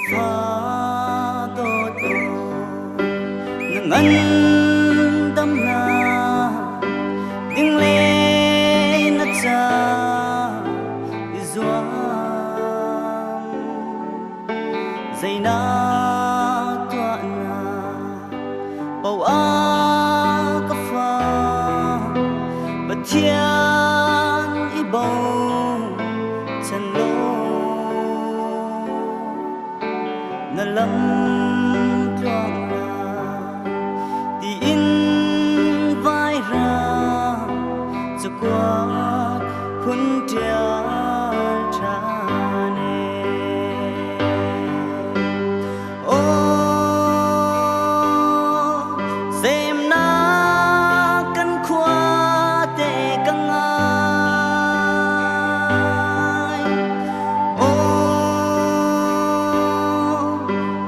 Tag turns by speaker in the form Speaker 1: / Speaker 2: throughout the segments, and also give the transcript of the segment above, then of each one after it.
Speaker 1: Ka fa dawt na ngandamnak ding le na ca i zuam. Zeinak tuahnak paoh ah ka fa Pathian i bochan law na lam tluang tiin vai ra cakuat hun ṭial ṭhan e. Aw, semnak kan khua te ka ngai. Aw,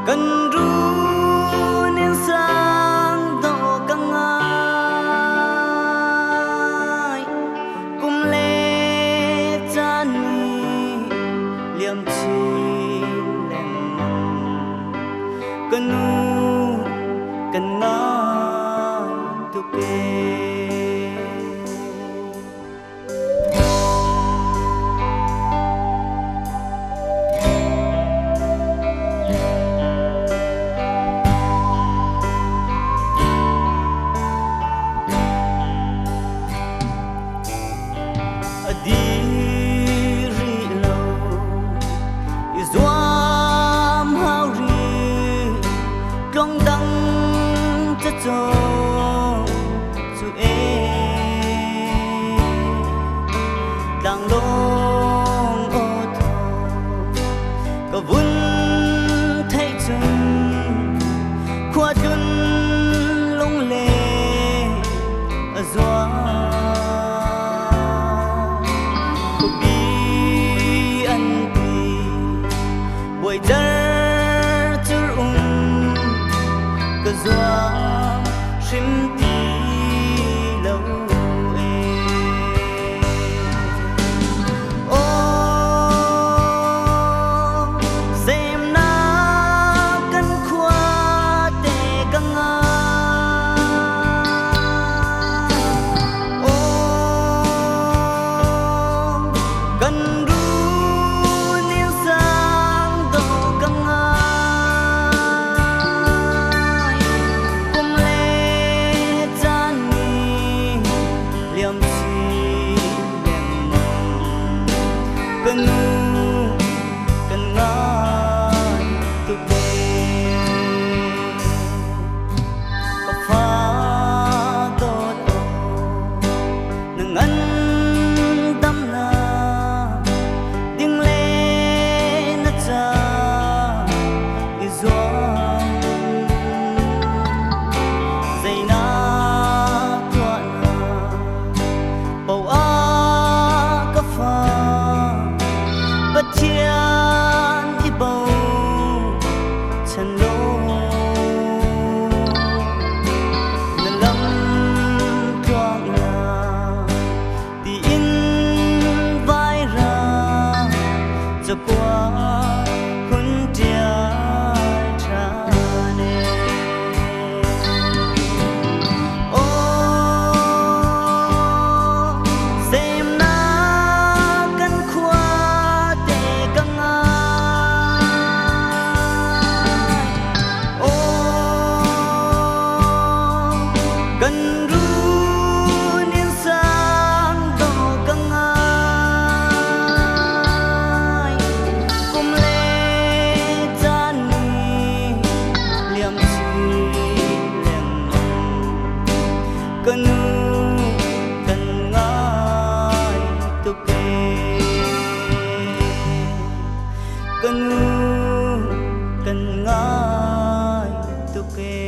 Speaker 1: kan run in sang dawh ka ngai. Kum le caan nih liam chin lengmang. Ka nu kan ngai tuk ee. A dir rih lo i zuam hau rih tlong dang cacaw cu e tlanglawng aw thaw ka vun theih cun khua tlun lungle a zual. Khuapi an ti buai car um ka zuam hrim ti lo e. Aw, semnak kan khua te ka ngai. Aw, kan run in sang dawh ka ngai. Kum le caan nih liam chin lengmang. Ka nu kan ngai tuk e. Ka fa dawt aw na ngandamnak ding le na ca i zuam. Zeinak tuahnak paoh ah ka fa Pathian i bochan law na lam tluangnak tiin vai ra cakuat hun ṭial ṭhan e. Aw, semnak kan khua te ka ngai. Aw, kan run in sang dawh ka ngai. Kum le caan nih liam chin lengmang. Ka nu kan ngai tuk e. Ka nu kan ngai tuk e.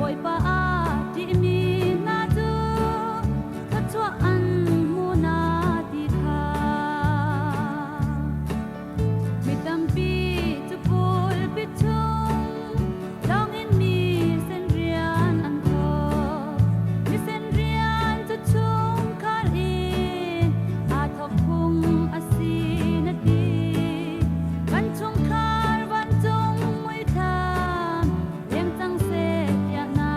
Speaker 2: Bawipa a ṭihmi hna cu thluachuah an hmu na ti kha. Mi tampi cu pulpit chung lawngin misen rian an thawk. Misen rian cu chungkhar in aa thawk phung a si na ti. Kan chungkhar vancung muithlam leng cang seh tiah na.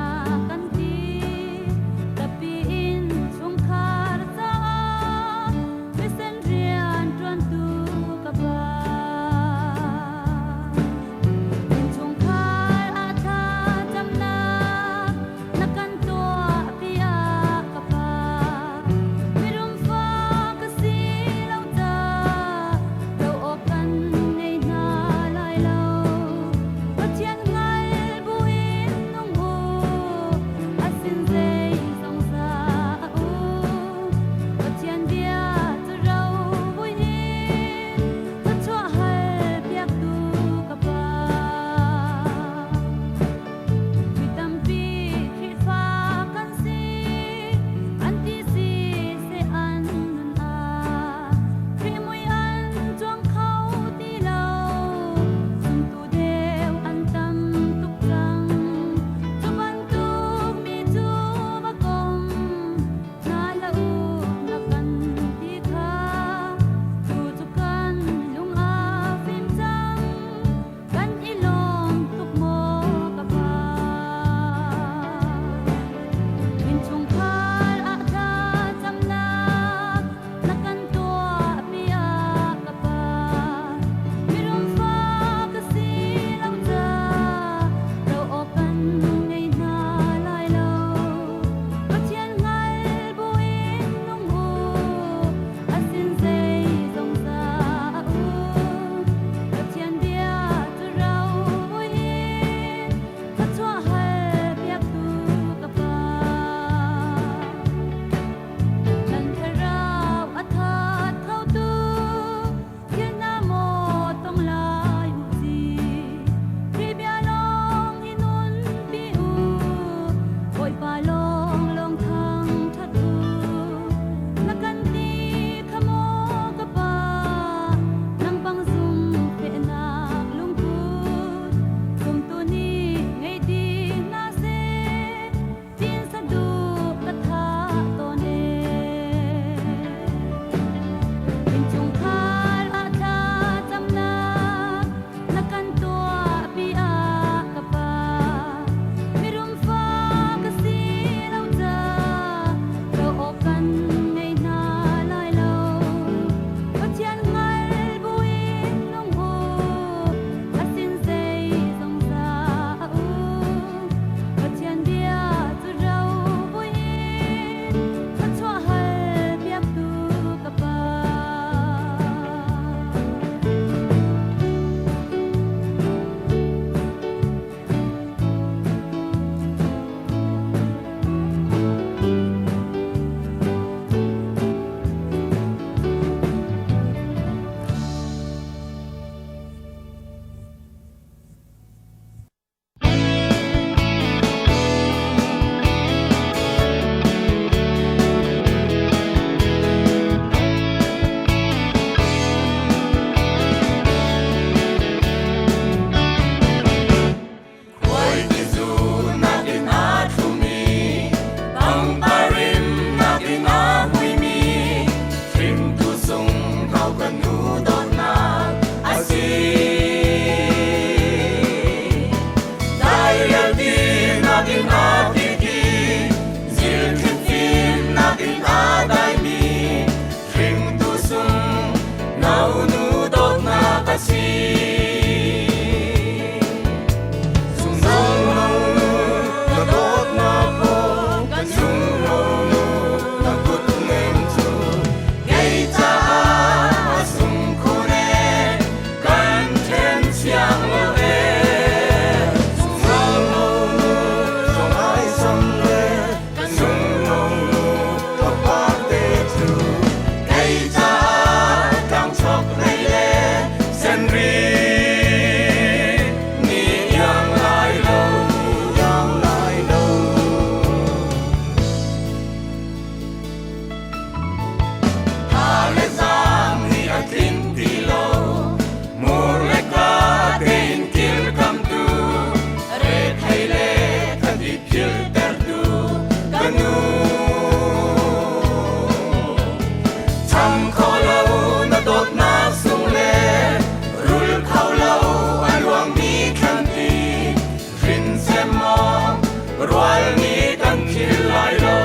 Speaker 3: Rual nih kan phil lai lo.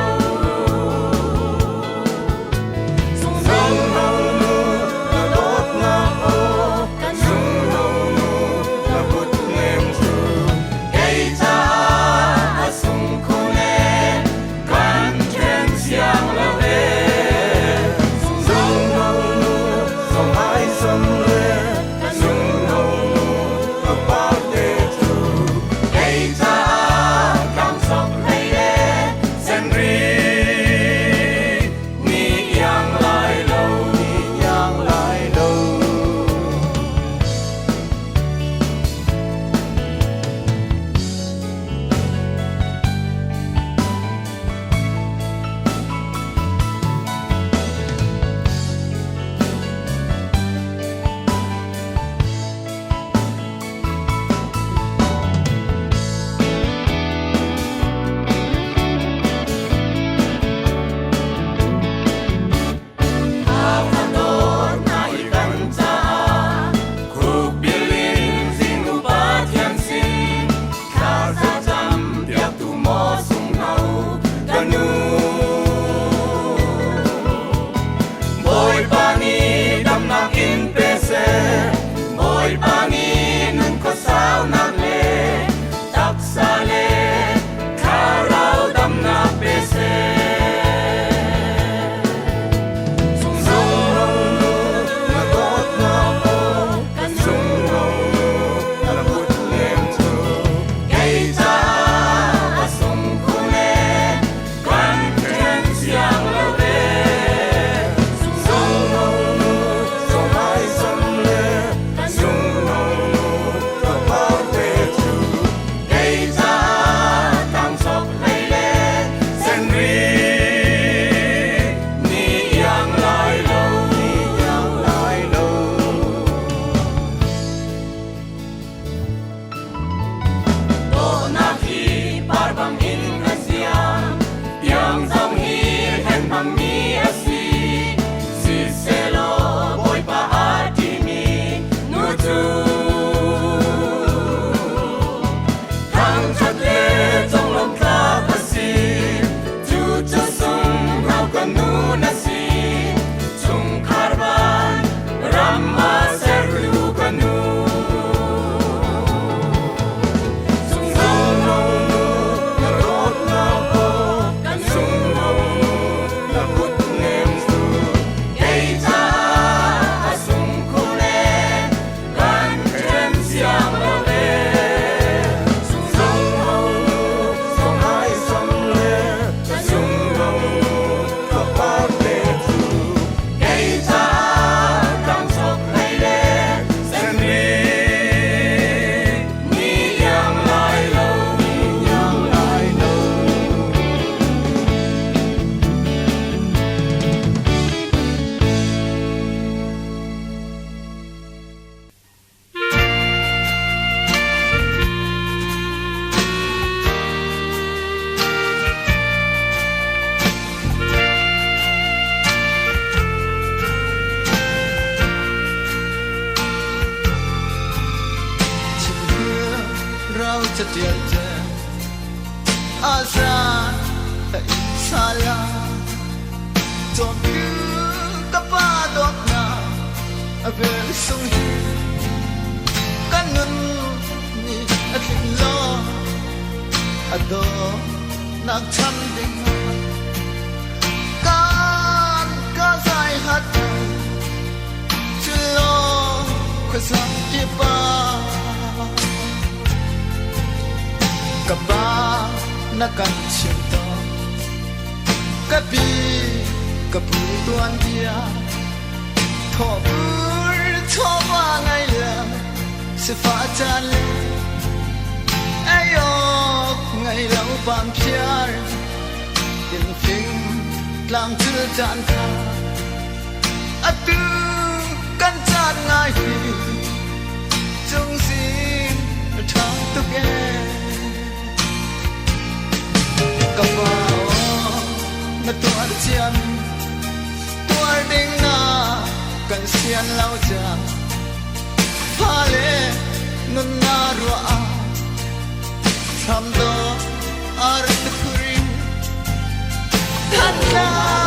Speaker 3: Sungno nu na dawtnak aw, sungno nu na kut nem cu kei caah a sung khun ee, kan ṭhen siang lo ee. Sungno nu zong ai sam le sungno nu ka parte cu kei caah kam sok hlei le senri ni iang lai lo, ni iang lai lo. Na i kan caah khukbil in zingnu Pathian sin thla za cam piaktu maw sunghno ka nu. Bawipa nih damnak in pe seh, Bawipa nih nun khuasaunak le taksa le thlarau damnak pe seh. Sungno nu na dawtnak aw, sungno nu na kut nem cu kei caah a sung khun ee, kan ṭhen siang lo ee. Sungno nu zong ai sam le sungno nu ka parte cu kei caah tang sok hlei le senri ni iang lai lo, ni iang lai lo. Dawhnak hi par bangin a ziam, tiang zong hi hen hmangmi a si. Sihsehlaw Bawipa aa ṭimi nu cu thangṭhat le conglawmh tlak a si. Cu cu sunghno ka nu na si, chungkhar van ram a sertu ka nu. Sungno nu na dawtnak aw, sungno nu na kut nem cu kei caah a sung khun ee, kan ṭhen siang lo ee. Sungno nu zong ai sam le sungno nu ka parte cu kei caah tang sok hlei le senri ni iang lai lo, ni iang lai lo.
Speaker 4: Rau chatial che asa sala chom ka pa dot na avel sung hi kanun ni atling lo ado nak cham ding kan ka zai hat chulo khasam ki pa ka pa na kan chim to ka pi ka pu tuan bia tho bur tho ba ngai la se fa chan le ayo ngai lo pam phiar tin phing tlang chul chan kha atu kan chan ngai hi chung sin thang tu ke ka pa na tuar chiam tuar ding na kan sian lo cha pha le nun na ro a tham do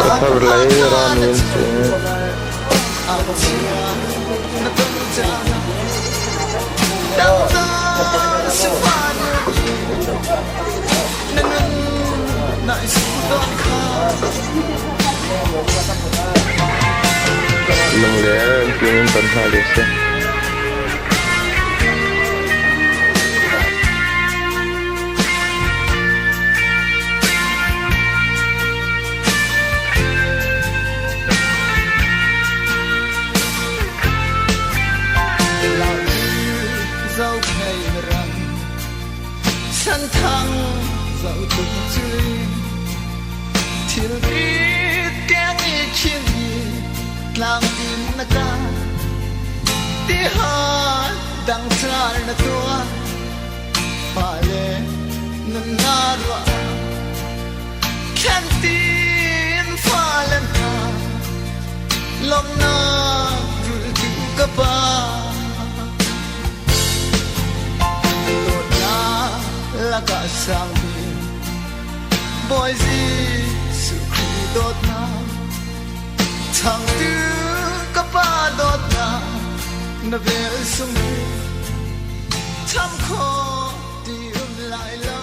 Speaker 5: Khuathar lei rami an si. Lungler an tlung in ton hna lio si.
Speaker 4: Chanthang zoh tuk cui thil rit keng i khin i tlang in na ka ti han dang car na tua fale nun na ruah Khentin fale hna lawmhnak rultu ka pa dawtnak lakah sang bik Bawi Jesuh Khrih dawtnak changtu ka pa dawtnak na vel sung cham khawh ti um lai lo.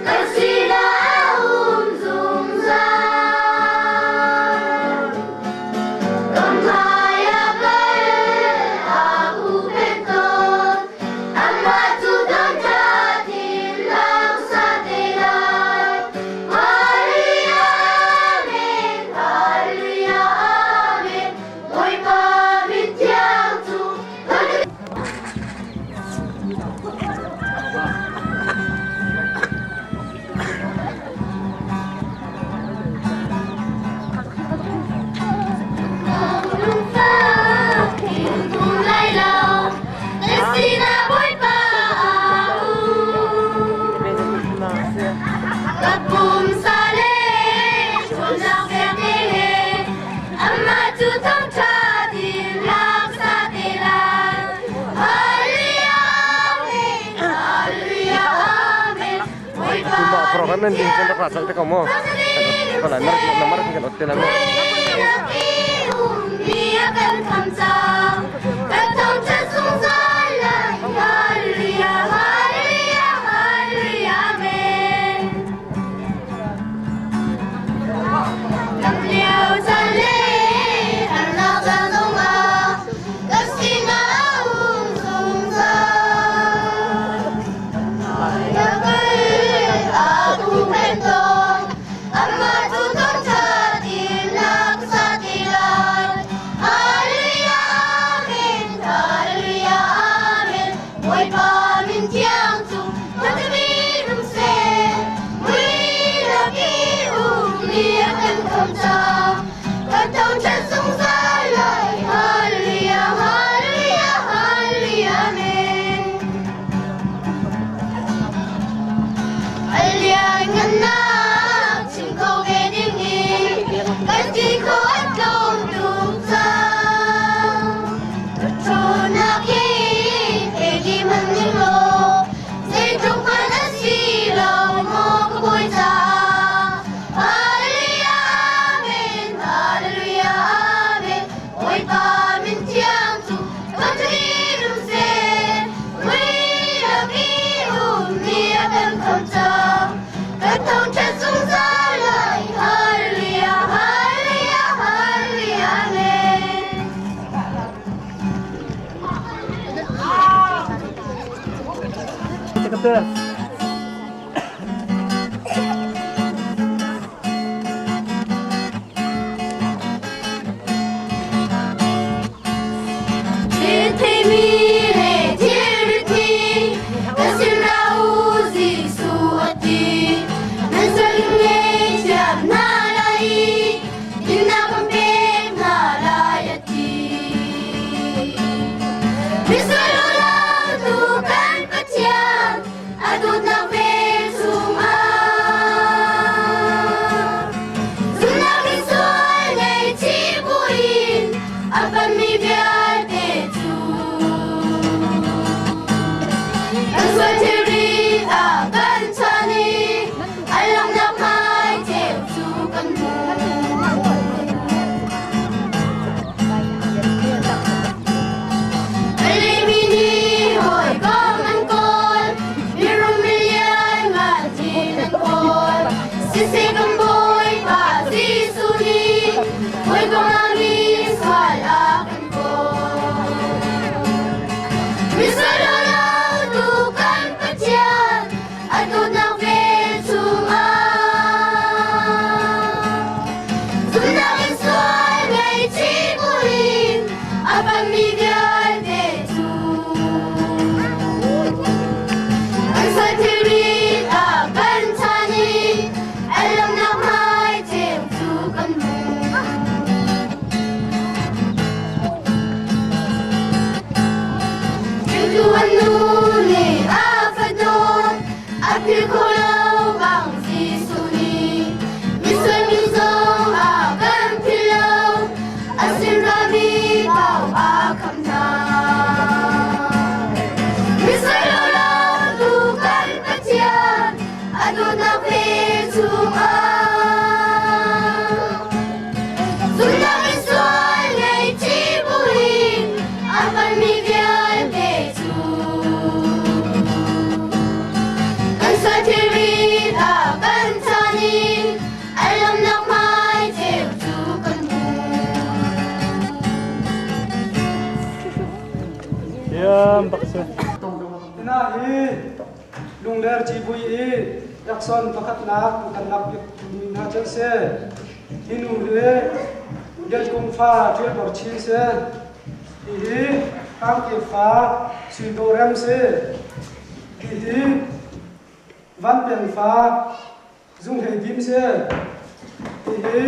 Speaker 2: Kan sinah a um zungzal. Kan hmai ah kal a huhphenh tawn. Anmah cu thangṭha thinlung sa te lai. Hallelujah, Amen. Hallelujah, Amen. Bawipa min thiang cu Ka pumsa le ṭhawnnak vialte he Amah cu thangṭha dinnak sa te lai. Hallelujah, Amen. Hallelujah, Amen. Bawipa
Speaker 6: Tumba program nan ding chen rak te ko mo. Ko la nar namar kan otte la mo.
Speaker 2: Ummi a kan kham cang. Kan thangṭhat zungzal lai. Hallelujah, Hallelujah, Hallelujah, Amen. Lam lio caan le harnak caan zongah kan sinah a um zungzal. Na kal a huhphenh tawn, amah cu thangṭhat in na ka sa ti lai. Hallelujah, Amen. Hallelujah, Amen. Bawipa min thiang cu thangṭhat um seh. Mui lak i ummi a kan kham cang. Kan thangṭhat zungzal lai. Hallelujah, Hallelujah, Hallelujah, Amen. A lianngannak chim kho ve ding in kan ti kho a tlawm tuk cang. Ṭhawnnak hi he di hmanh ning law zeitluk hmanh a si lo maw ka bawi caah. Hallelujah, Amen. Hallelujah, Amen. Bawipa min thiang cu thangṭhat um seh. Mui lak i ummi a kan kham cang. Kan thangṭhat zungzal lai. Hallelujah, Hallelujah, Hallelujah, Amen. Thil theimi le thil thi ka sin ra u Jesuh a ti. Nan sual ngaihthiam hna lai i dinnak kan pek hna lai a ti. Misual tu kan Pathian atu philh kho lo bang Jesuh nih misual mi zong a kan philh lo, a sin rami paoh a khamh hna. Misual lo lo tu kan Pathian a dawtnak pe chungah zumhnak in sual ngaihchih buin a hmanmi vialte cu kan sual thilri a kan chan i a lamnak hmai ceu cu kan hmu.
Speaker 7: Thiam bak si. Ina hi Lungler civui i Jackson pakhatnak kan lak mi hna cu an si. Hi nu hi Liankung fa Ṭial Bor Chin si. Hihi Kangke fa Sui Dawh Rem si. Hihi Van Peng fa Zung Hlei Dim si. Hihi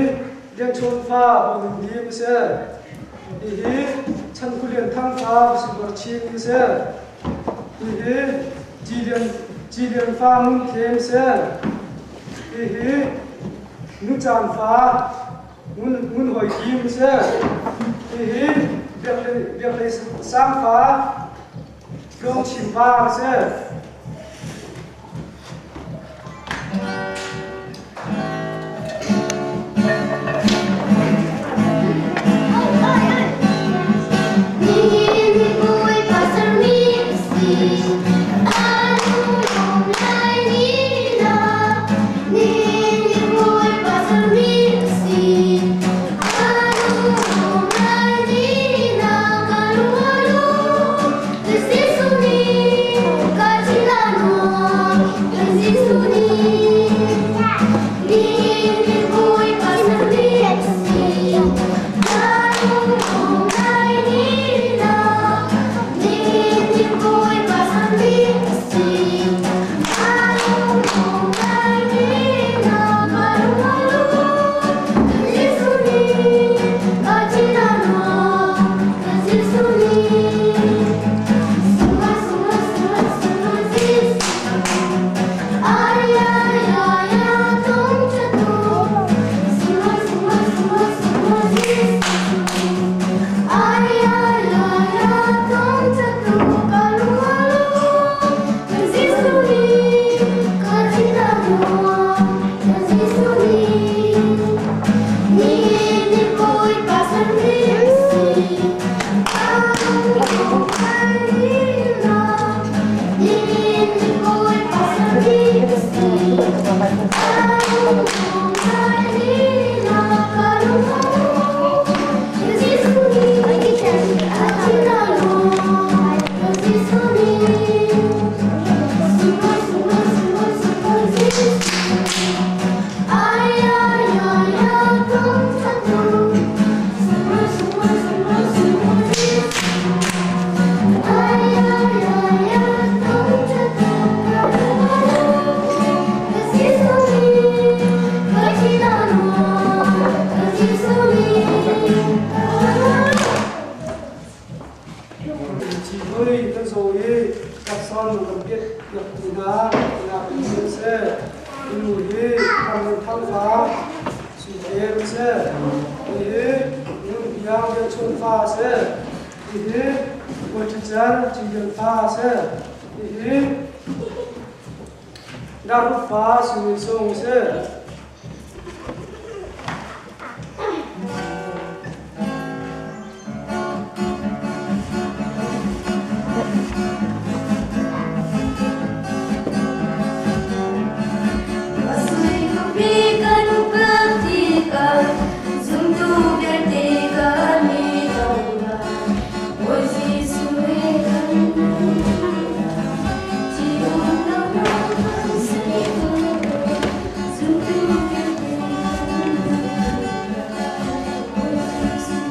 Speaker 7: Lian Chawn fa Bawi Ngun Dim si. Hihi Chan Khu Lian Thang fa Sui Bor Chin si. Hihi Ci Lian fa Ngun Thlem si. Hihi Nu Caan fa Ngun Hoi Kim si. Hihi Biak Hlei Sang fa Tluang Chin Par si.
Speaker 2: Nihin hi Bawipa sermi a si. A lung lai ni na. Nihin hi Bawipa sermi a si. A lung lai ni na. Ka lung a lung, Jesuh nih ka chim la nuam. Jesuh nih nihin hi Bawipa sermi a si. A lung lai ni na. Nihin hi Bawipa sermi a si. A lung lai ni na. Ka lung a lung, Jesuh nih ka chim la nuam. Jesuh nih sungah sungah sungah sungah Jesuh. Ay ay ay ay tung chatu. Sungah sungah sungah sungah Jesuh. Ay ay ay ay tung chatu. Ka lung a lung, Jesuh nih ka chim la nuam. Jesuh nih nihin ni Bawipa sermi a si. A lung ai na. Nihin ni Bawipa sermi a si. A lung ai na. Ka lung a lung, Jesuh nih a chim la nuam. Jesuh nih sungah sungah sungah sungah Jesuh. Ay ay ay ay tung chatu. Sungah sungah sungah sungah Jesuh. Ay ay ay ay tung chatu. Ka lung a lung, Jesuh nih ka chim la nuam. Jesuh nih.
Speaker 7: Civui kan zaw i takson kan piat piak ti hna tiah kan chim si. Nu hi Thang Thang fa Sui Tlem si. Hihi Ngun Biang Lian Chun fa si. Hihi Bawi Ṭha Cer Ci Lian fa si. Hihi Daruk fa Sui Ngun Sung si.
Speaker 2: Zumtu vialte kan i tong lai, Bawi Jesuh he kan Ci um lo kan si ko, zumtu vialte kan Bawi Jesuh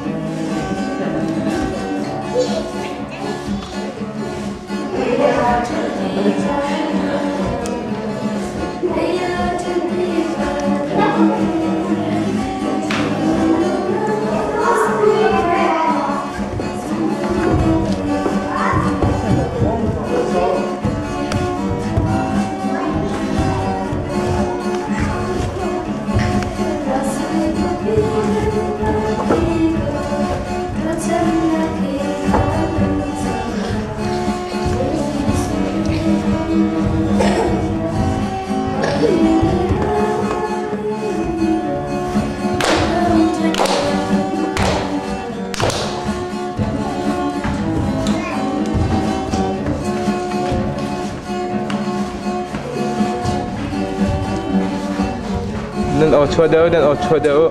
Speaker 5: Nan aw chuah deuh, nan aw chuah deuh.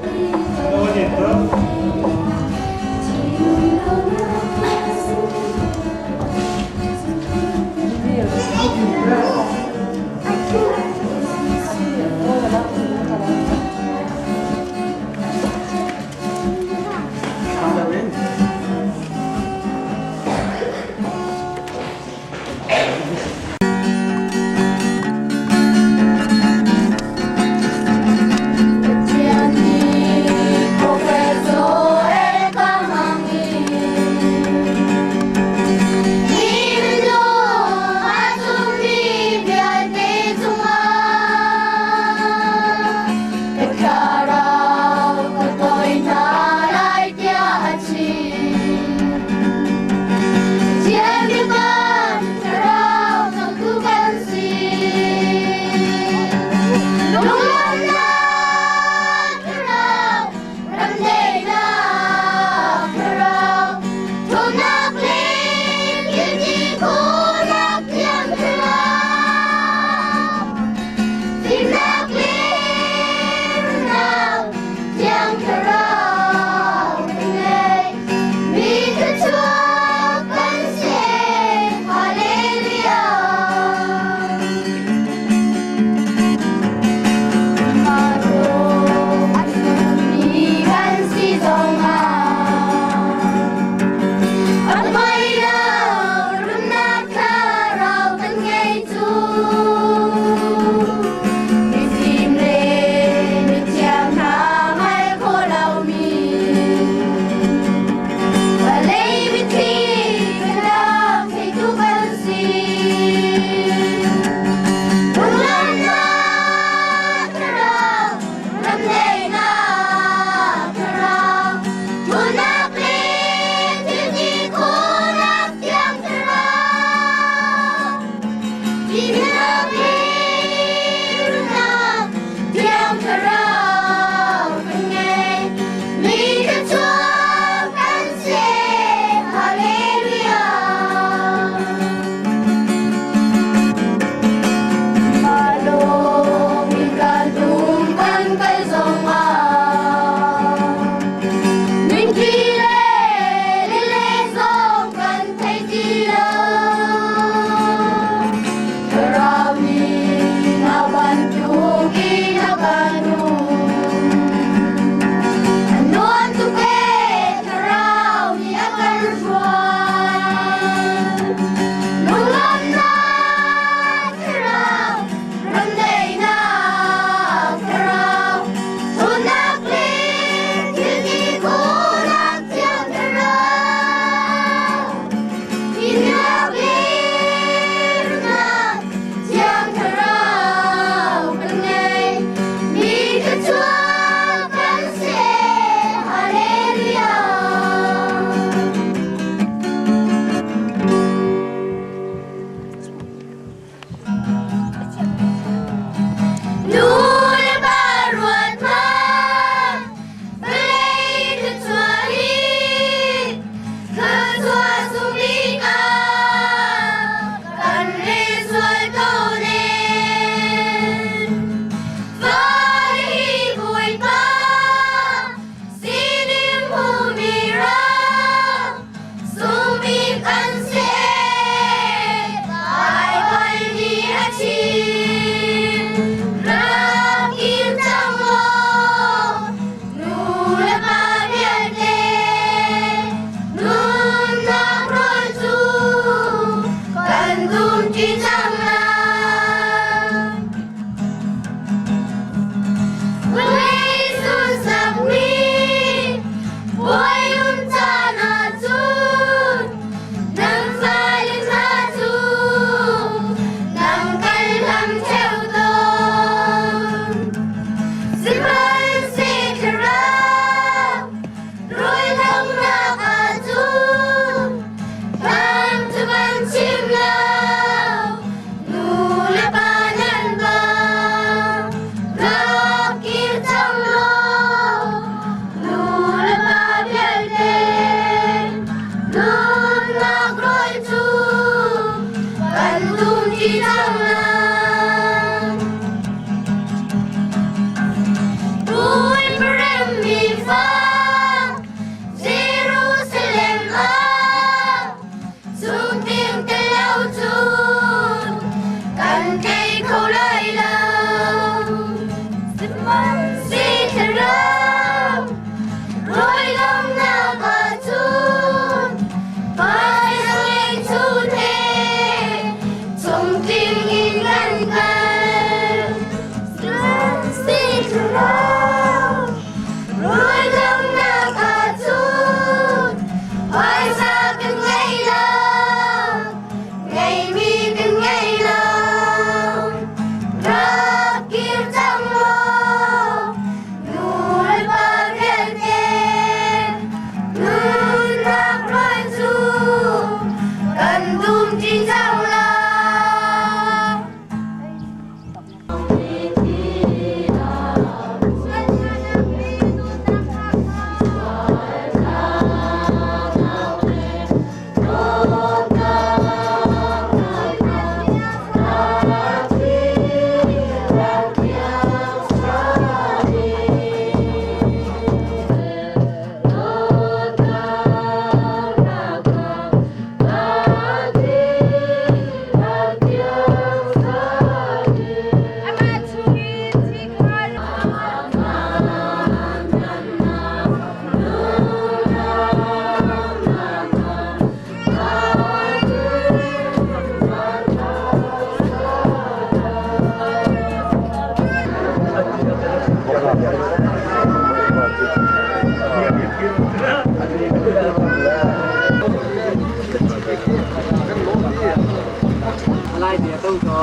Speaker 8: Lai te to to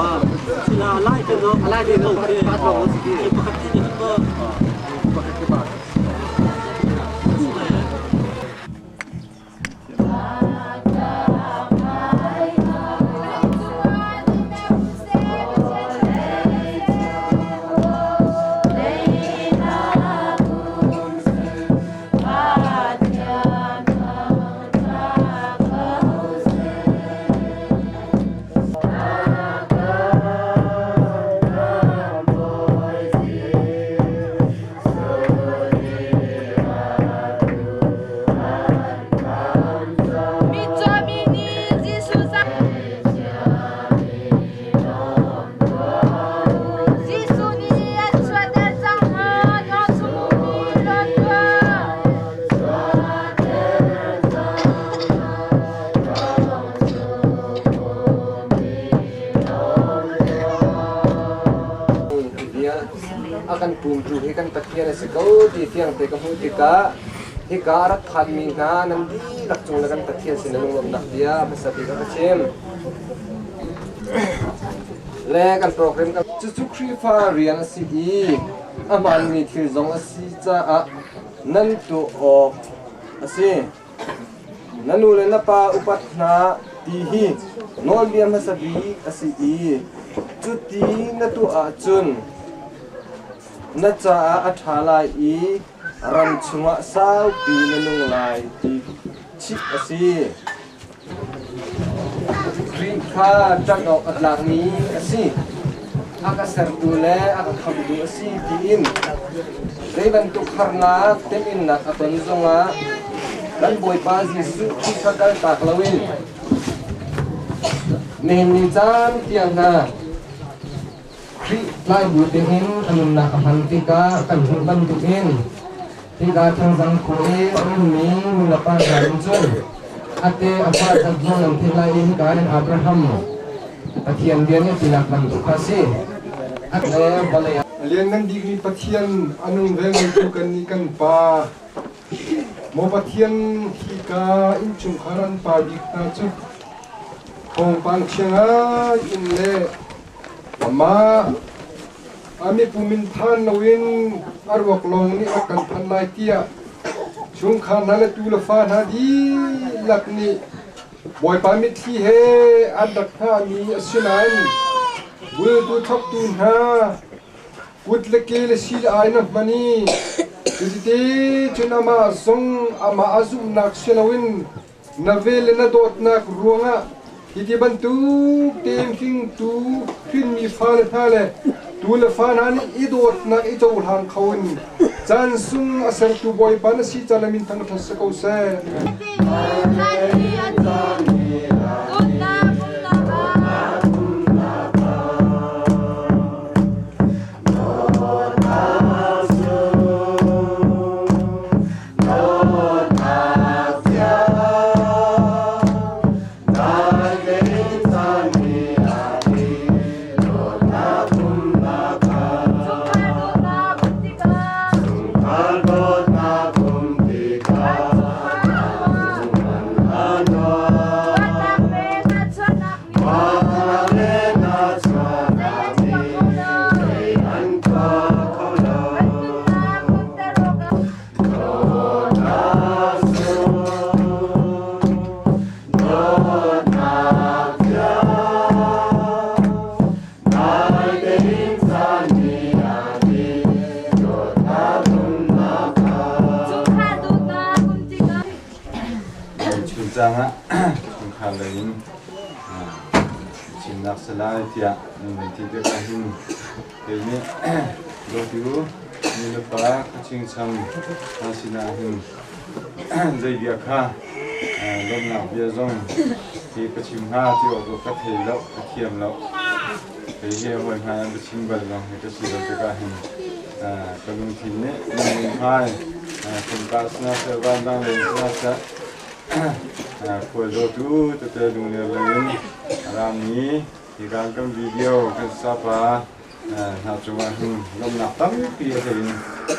Speaker 8: sila lai te no lai te no pa to si pakhat ti ni ko pakhat ke ba.
Speaker 2: Jesuh nih an chuahter cang hna, lawngchungmi lawn tuah.
Speaker 6: Bia a kan pumtu hi kan Pathian a si ko ti fiang te ka hmuh tikah hika a rak phanmi hna nan dihlak cung le kan Pathian sin lunglawmhnak bia hmasa bik a ka chim. Le kan program kan cucu Khrihfa rian a si i a hmaanmi thil zong a si caah nan tuah awk a si. Na nu le na pa upat hna ti hi nawlbia hmasa bik a si i cuti na tuah ahcun na caah a ṭha lai i ram chungah saupi na nung lai ti chih a si. Khrih kha ṭanh awk a tlakmi a si. A ka sertu le a ka khamtu a si tiin zei bantuk harnak temhinnak a ton zongah kan Bawipa Jesuh Khrih kha kaltak loin nihin ni caan tiang hna Khrih tlaibu tein a nunnak a hman tikah kan hmuh bantukin hika Thangzang khua i a ummi nulepa hna in cun a te a fa zat zong nan theih lai i hika in Abraham Pathian bia nih a tinak bantuk kha a si. A le vawlei ah
Speaker 9: A lianngan bikmi Pathian a nung ve ngeitu kannih kan Pa Maw Pathian hika innchungkhar an pa bik hna cu thawngpang chia ngai in le Amah a mipum in phan loin a ruak lawng nih a kan phanh lai tiah chungkhar hna le tu le fa hna dihlak nih Bawipa mitthli he an rak hngahmi a si nain bultu thawktu hna kut le ke le si le ai na hman i cuti cun amah zong amah a zumhnak si loin Na vel le na dawtnak ruangah hiti bantuk tein hringtu hrinmi fale hna le tu le fa hna nih i dawtnak i cohlang kho in caan sung a sertu Bawipa na si caan min thangṭhat si ko seh.
Speaker 5: Chungchang ah chungkhar lei in chimnak si lai tiah nan van ti tikah hin kei nih dawtu nu le pa khuachingcham hna sinah hin zei bia kha lawmhnak bia zong hi ka chim hnga ti awk ka thei lo ka thiam lo. Kei hi hawi hmai an ka chim bal zong hi ka si lo tikah hin ka lungthin nih nan lung hmai kumka sina seh vandang len sina seh khual dawtu tete lungler lengin a rami hi kan kan video kan sapa hna cungah hin lawmhnak tampi a hlei in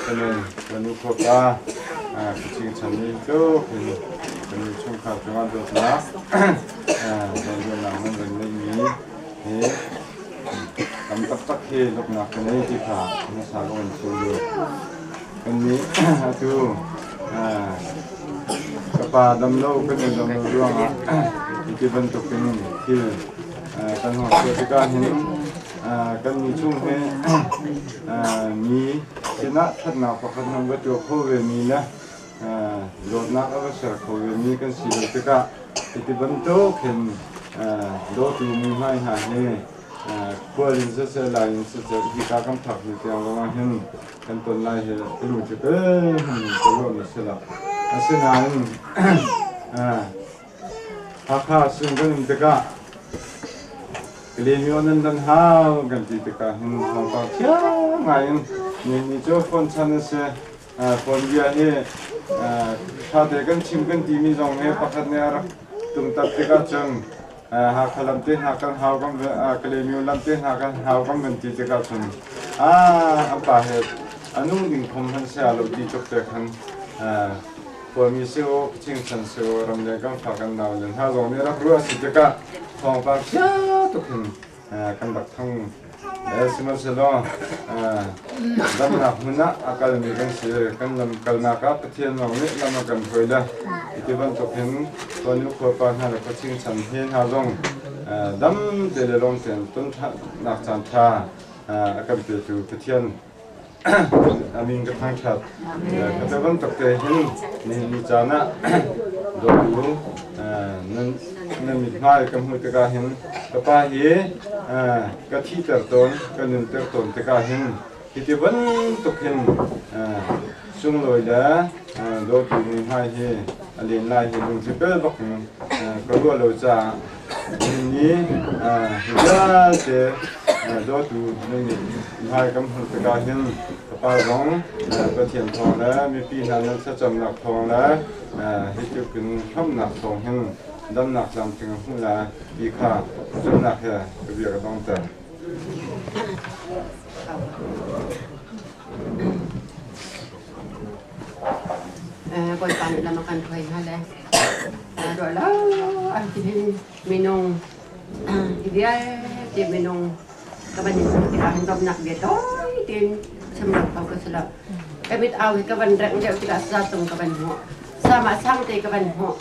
Speaker 5: kanun kanu khuapa kaching chan ni tluk hin kanu chungkhar cungah dawtnak zawnruahnak nan van ngeihmi. Hi tam taktak hi lawmhnak ka nei ti kha hmasa ka van chim duh. Kannih atu ka pa damlo kan i dam lo ruangah hiti bantukin thil kan hong tuah tikah hin kan mi chung hi mi sinah ṭhatnak pakhat hmanh va tuah kho ve mi le dawtnak a va ser kho ve mi kan si lo tikah hiti bantuk hin dawtu muhmai hna hi khual in siseh lai in siseh hika kan phak hnu tiang lawngah hin kan ton lai hi timi cu kel ka ruahmi si lo. Asinain Hakha sung kan um tikah Kalaymyo nan dan hau kan ti tikah hin thawngpang thiang ngai in ni ni cu phone chan a si. Phone bia hi ṭhate kan chim kan timi zong hi pakhat nih a rak tumtak tikah cun Hakha lam te hna kan hau kan Kalaymyo lam te hna kan hau kan van ti tikah cun an pa he a nung ding khom hmanh sia lo ti tuk te khan khuami si u chingchan si u ramleng kan fa kan nau le hna zong nih rak ruah si tikah thawngpang chia tuk hin kan rak thang. Sihmanhsehlaw damnak hmun ah a kalmi kan si. Kan lam kalnak ah Pathian lawng nih lam a kan hruai le hiti bantuk hin tuan khuapa hna le khuaching chan he hna zong dam te le lawm tein ton nak caan ṭha a kan petu Pathian amin ka thangṭhat. Ka te bantuk te hin nihin ni caan ah dawtu nan nan mithmai ka hmuh tikah hin ka pa hi ka thihter tawn, ka nunter tawn tikah hin hiti bantuk hin sunglawi le dawtu mithmai hi a len lai hi lungtli bel bak in ka ruah lo caah nihin ni hi vialte dawtu nan mithmai kan hmuh tikah hin ka pa zong Pathian thawng le mipi hna nan thlacamnak thawng le hi tluk in hramnak thawng hin damnak tlamtling a hmuh lai ti kha zumhnak he ka bia ka dongter.
Speaker 10: Bawipa nih lam a kan hruai hna le ruah lo an ti hin minung hi vialte minung ka van in tikah hin lawmhnak bia tawi tein chim lo kho ka si lo. Ka mit au hi ka van rengh deuh tikah sa tung ka van hmuh. Sama sang te ka van hmuh.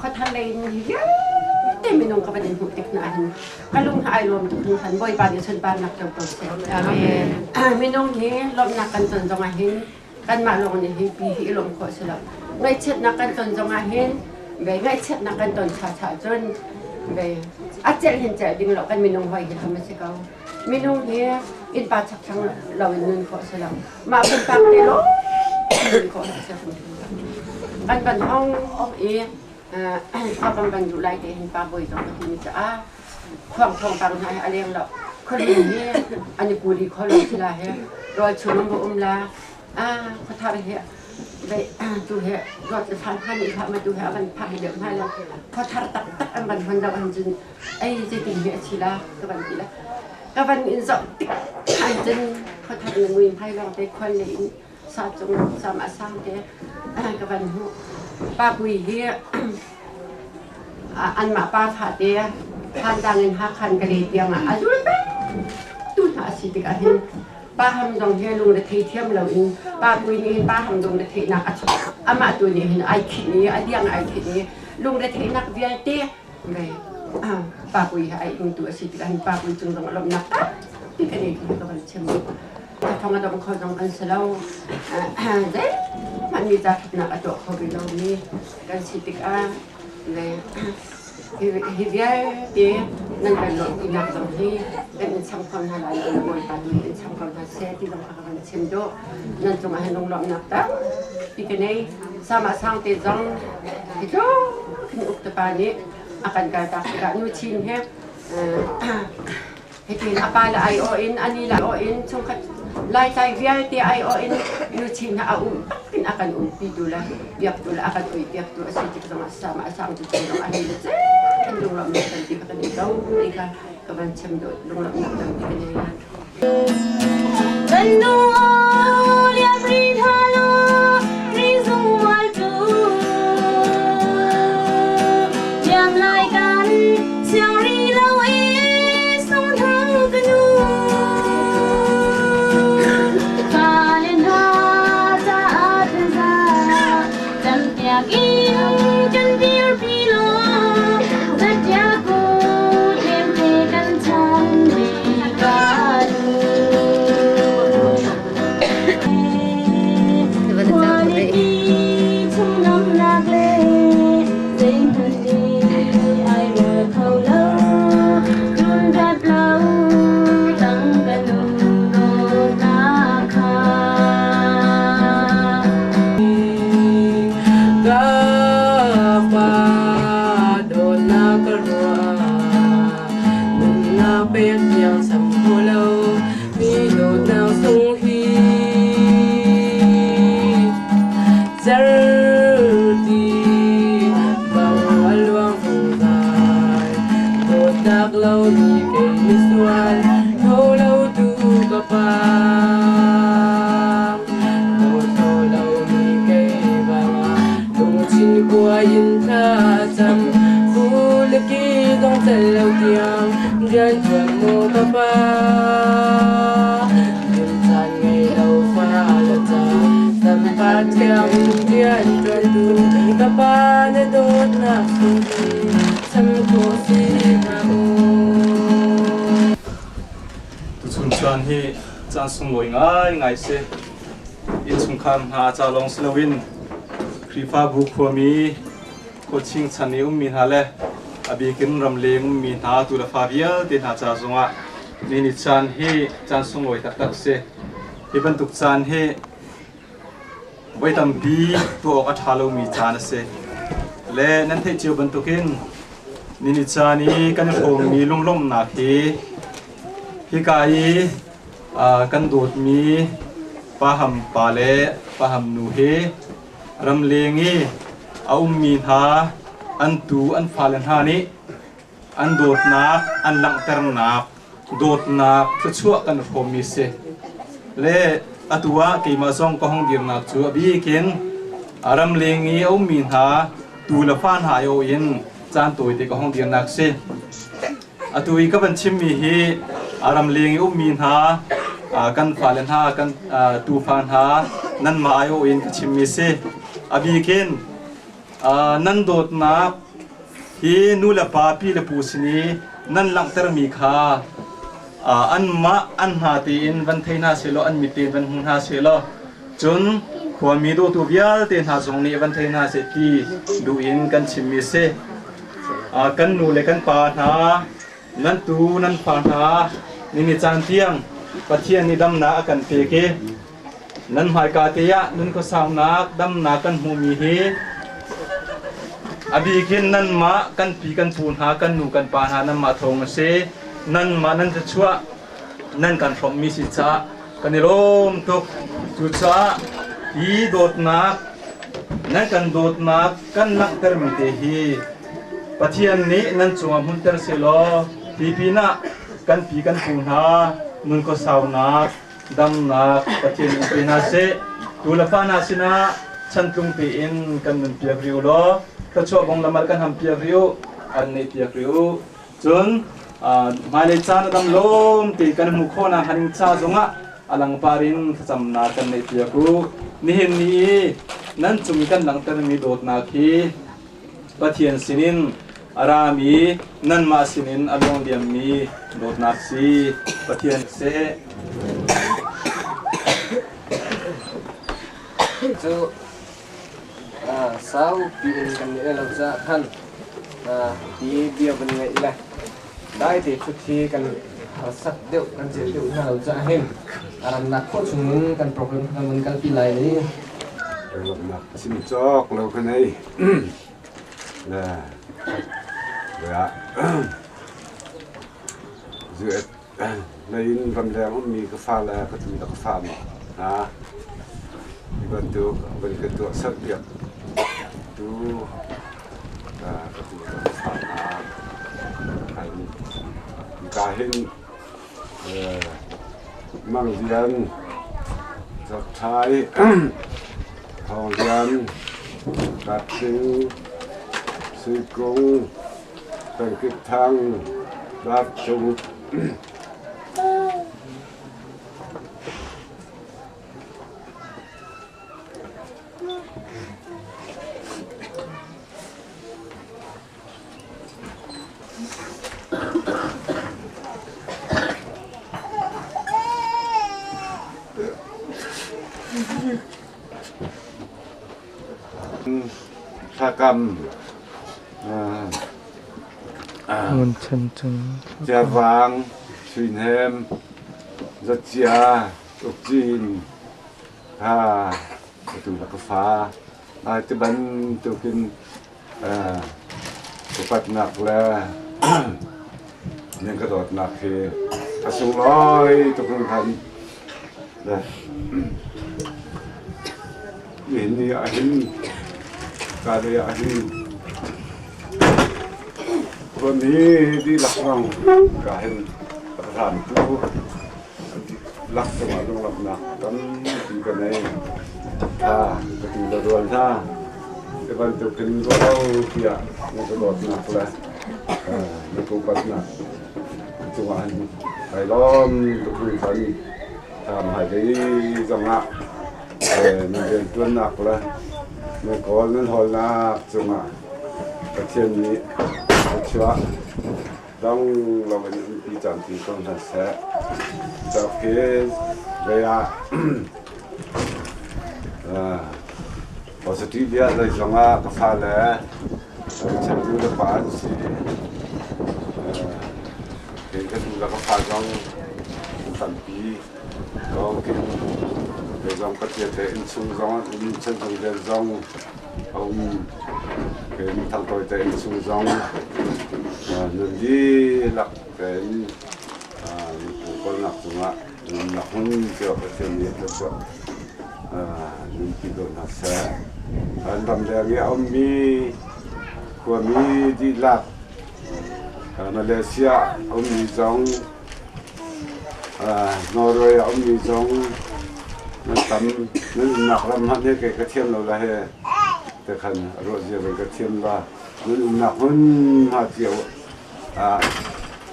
Speaker 10: Khuathar lei in hi vialte minung ka van in hmuh tik hna hin ka lung ha ai lawm tuk hringhran. Bawipa nih sunparnak co ko seh. Amen. Minung hi lawmhnak kan ton zong ah hin kanmah lawng nih hi pi hi i lawmh khawh si lo. Ngaihchiatnak kan ton zong ah hin ve ngaihchiatnak kan ton chacha cun ve a celh hin celh ding lo kan minung hoi hi tham a si ko. Minung hi innpa chakthlang lo in nun khawh si lo. Mah pumpak te lawng nun khawh a si. Kan van hong i khua kan van duh lai te hin pa bawi zong ka ti mi caah khuang thawngpang hna hi a leng lo. Khualung hi an i kuli kho lo sila he rawl chung an va um la khuathar hi tu he dawt le phan han i ma tu he a van phak deuh hna la khuathar taktak an van hon deuh an cun ei zeitin hi a chi la ka van ti la ka van in zoh tik an cun khuathar na mui hmai lawng te khual le in sa cung sam a sang te ka van hmuh pa pui hi anmah pa fa te Thantlang in Hakhan ka le tiang ah a zul peng tu hna a si tikah hin pa ham zong hi lung le thei thiam lo in pa pui nih hin pa ham lung le theihnak a amah tu nih hin ai khinh i a liang ai khinh i lung le theihnak vialte ve pa pui he ai ing tu a si tikah hin pa pui cung zong a lawmhnak tampi ka nei ti ka van chim. Thong a dong kho zong kan si lo. Zeihmanh mi ca ṭhatnak a tuah kho rih lomi kan si tikah le hi vialte nan kan lawmhpinak zong hi kan in cham kho hna lai lo, Bawipa nih in cham ko hna seh ti zong kha ka van chim duh. Nan cungah hin lunglawmhnak tampi ka nei. Sama sang te zong hi tluk hin uk pa nih a kan kaltak tikah nu chin he Hitin a pa le aiawh in a ni le aiawh in chungkhat Laitlai vialte aiawh in luchin a um bak in a kan umpitu le biaktu le a kan uipiaktu a si tik zongah sama a sang tu cung zong a hei le cen lunglawmhnak tampi ka kan i ko ti kha ka van chim duh lunglawmhnak tampi ka nei.
Speaker 2: Kan lung aw liam ri hna law ri zungmual cu liam lai kan siang ri lo in.
Speaker 11: Nunnak pek tiang cham kho lo mi dawtnak sung hi. Certi bang a luang zungzal, dawtnak lo mi kei misual, tho lo tu ka pa. Dawt lo mi kei bangah lungthin kuai in thlacam, Fulki zong tel lo tiang rian ṭuan maw ka pa. Caan ngei lo fa le ca, tampat tiang rian ṭuantu ka pa na dawtnak sung hi cham khawh si hnga maw?
Speaker 12: Tuchun caan hi caan sunglawi ngaingai si. Innchungkhar hna ca lawng si loin Khrihfabu khuami khuaching chan i ummi hna le a bikin ramleng ummi hna tu le fa vialte hna ca zongah ni caan hi caan sunglawi taktak a si. Hi bantuk caan hi voi tampi tuah awk a ṭha lomi caan a si. Le nan theih cio bantukin nini caan i kan i hrawmmi lunglawmhnak hi hika i kan dawtmi paham pa le paham nu hi ramleng i a ummi hna an tu an fale hna nih an dawtnak an langhternak dawtnak thluachuah kan hrawmmi si. Le atu ah keimah zong ka hong dirnak cu a bik in ramleng i a ummi hna tu le fa hna aiawh in caan tawite ka hong dirnak si. Atu i ka van chimmi hi ramleng i ummi hna kan fale hna kan tufa hna nanmah aiawh in ka chimmi si. A bik in nan dawtnak hi nu le pa pi le pu sin i nan langhtermi kha anmah an hna tein van thei hna sehlaw an mit tein van hmu hna sehlaw cun khuami dawtu vialte hna zong nih van thei hna seh ti duh in kan chimmi a si. Kan nu le kan pa hna nan tu nan fa hna nini caan tiang Pathian nih damnak a kan pek i Nan hmaika te ah nun khuasaunak damnak kan hmuhmi hi a bik in nanmah kan pi kan pu hna kan nu kan pa hna nanmah thawng a si. Nanmah nan thluachuah nan kan hrawmhmi si caah kan i lawm tuk. Cucaah hi dawtnak nan kan dawtnak kan langhtermi te hi Pathian nih nan cungah hmunter sehlaw hi pinah kan pi kan pu hna nun khuasaunak damnak Pathian in pe hna seh. Tu le fa hna sinah chantlung tein kan nun piak rih u law thluachuah bong lamal kan ham piak rih u, an neih piak rih u. Cun hmailei caan a dam lawm te kan hmuh khawhnak hnga ding ca zongah a langpar in thlacamnak kan neih piak u. Nihin ni i nan cung kan langhtermi dawtnak hi Pathian sinin a rami nanmah sinin a luang liammi dawtnak si Pathian seh.
Speaker 6: Cu saupi in kan nih lo caah khan ti bia van ngaih le dai te thut hi kan harsat deuh kan cel deuh hna lo caah hin a rannak khawh chungin kan program kan van kalpi lai i
Speaker 5: Lawmhnak chim cawk lo ka nei. Le ya US lei in ramleng ummi ka fale ka tu le ka fa ma hna hi bantuk van ka tuah serpiak tu ka tu le ka fa hna ka hin Mang Lian, Zawt Ṭhai, Thawng Lian, Kap Sing, Sui Kung, Pengkip Thang, Lak Cung. Thlakam Ciavang, Suihem, Zacia, Ukcin, ha atu la ka fa ti bantukin upatnak le Nan ka dawtnak hi a sunglawi tuk hringhran. Le nihin ni ah hin ka lei ah hin khuami dihlak zong ka hin a ka hlantu dihlak cungah lunglawmhnak tampi ka nei. Tha ka ti le rual hna. Hi bantuk in ruah lo tiah na ka dawtnak le na ka upatnak cungah hin kai lawm tuk hringhran. Hmailei zongah nan rianṭuannak le nan kawl nan hawlnak cungah Pathian nih thluachuah dong loin umpi camcin ko hna seh. Cauk hi zei ah Australia lei zongah ka fale nu le pa an si. Kei ka nu le ka fa zong tampi ko kin kei zong Pathian te innchung zong an um chanchung rian zong a um kei thangtawi te innchung zong nun dihlak tein kawlnak cungah nunnak hun cio Pathian nih thluachuah nunpi ko hna seh. An ramleng i a ummi khuami dihlak Malaysia a ummi zong Norway a ummi zong nan tam nan umnak ram hmanh hi kei ka thiam lo la he te khan ruah zia zong ka thiam la nan umnak hmunhma cio ah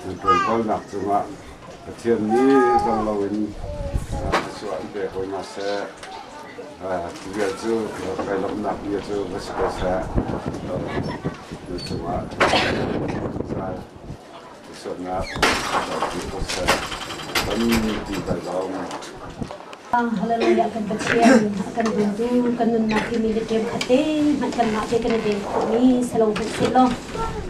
Speaker 5: nan tuan kawlnak cungah Pathian nih dong loin thluachuah an pe ko hna seh. Cu vial cu kai lawmhnak bia cu va si ko seh. Na cungah zungzal thluachuahnak tampi ko seh. Tampi kai lawm.
Speaker 13: Hallelujah kan Pathian a kan dawtu kan nunnak hi mi le ṭem khat te hmanh kanmah te kan i ven khawhmi si lo hmanh sehlaw